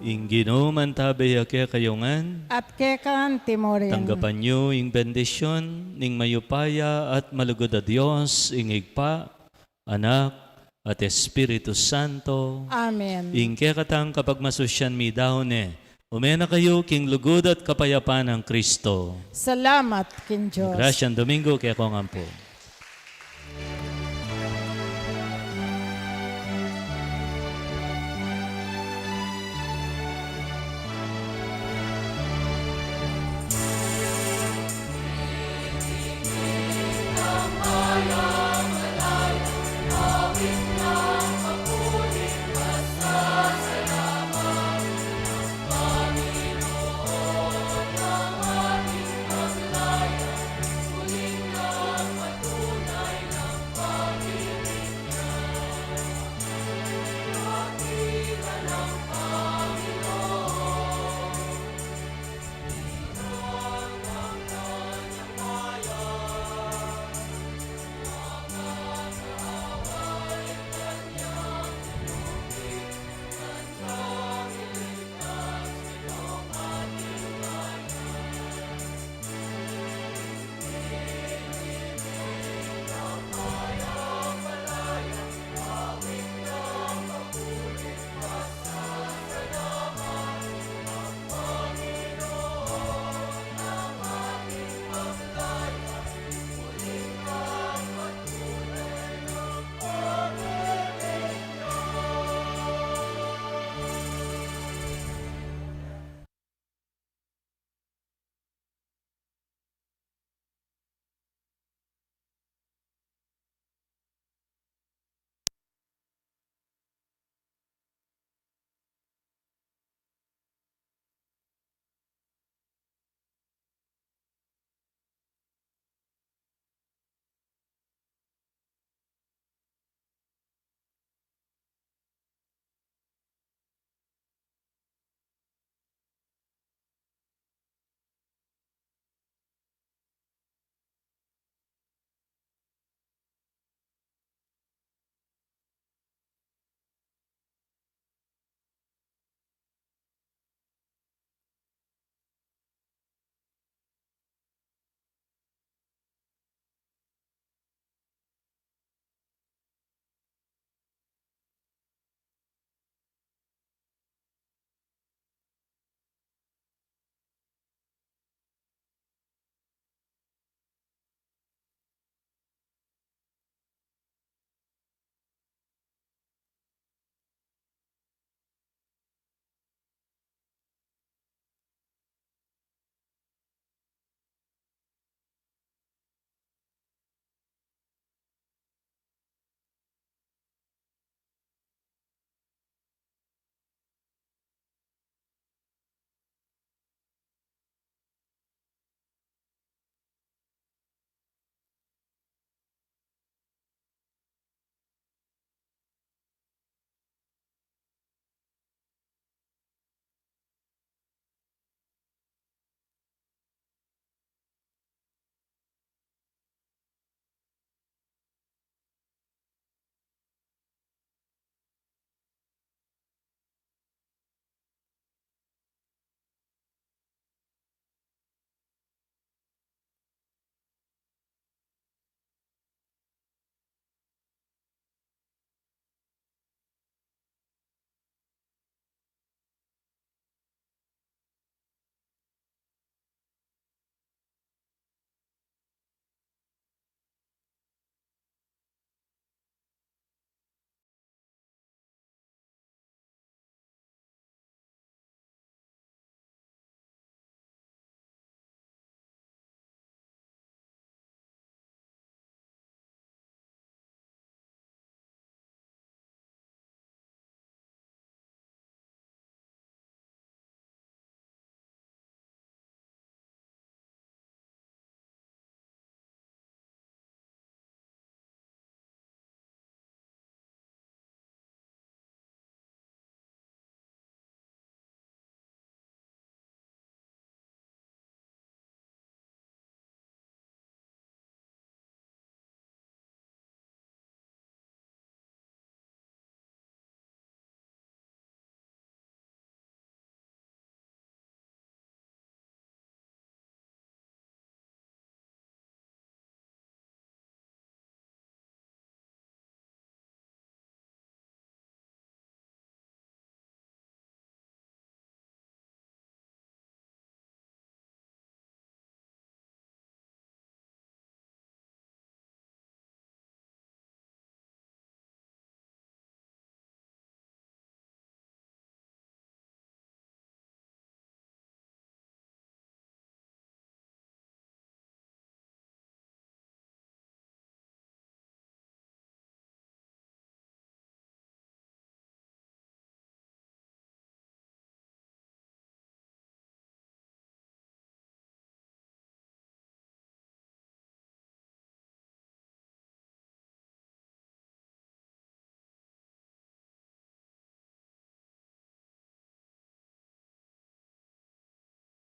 Ing Ginu mantabe ya kekayu ngan. At keka anti mu rin. Tanggapan yu ing bendisyun ning mayupaya at malugud a Dios, ing Ibpa, Anak, at Espiritu Santo. Amen. Ing kekatang kapagmasusyan meyari ne. Ume na kayu king lugud at kapayapan nang Kristo. Salamat king Dios. Grasyang Domingo kekongan pu.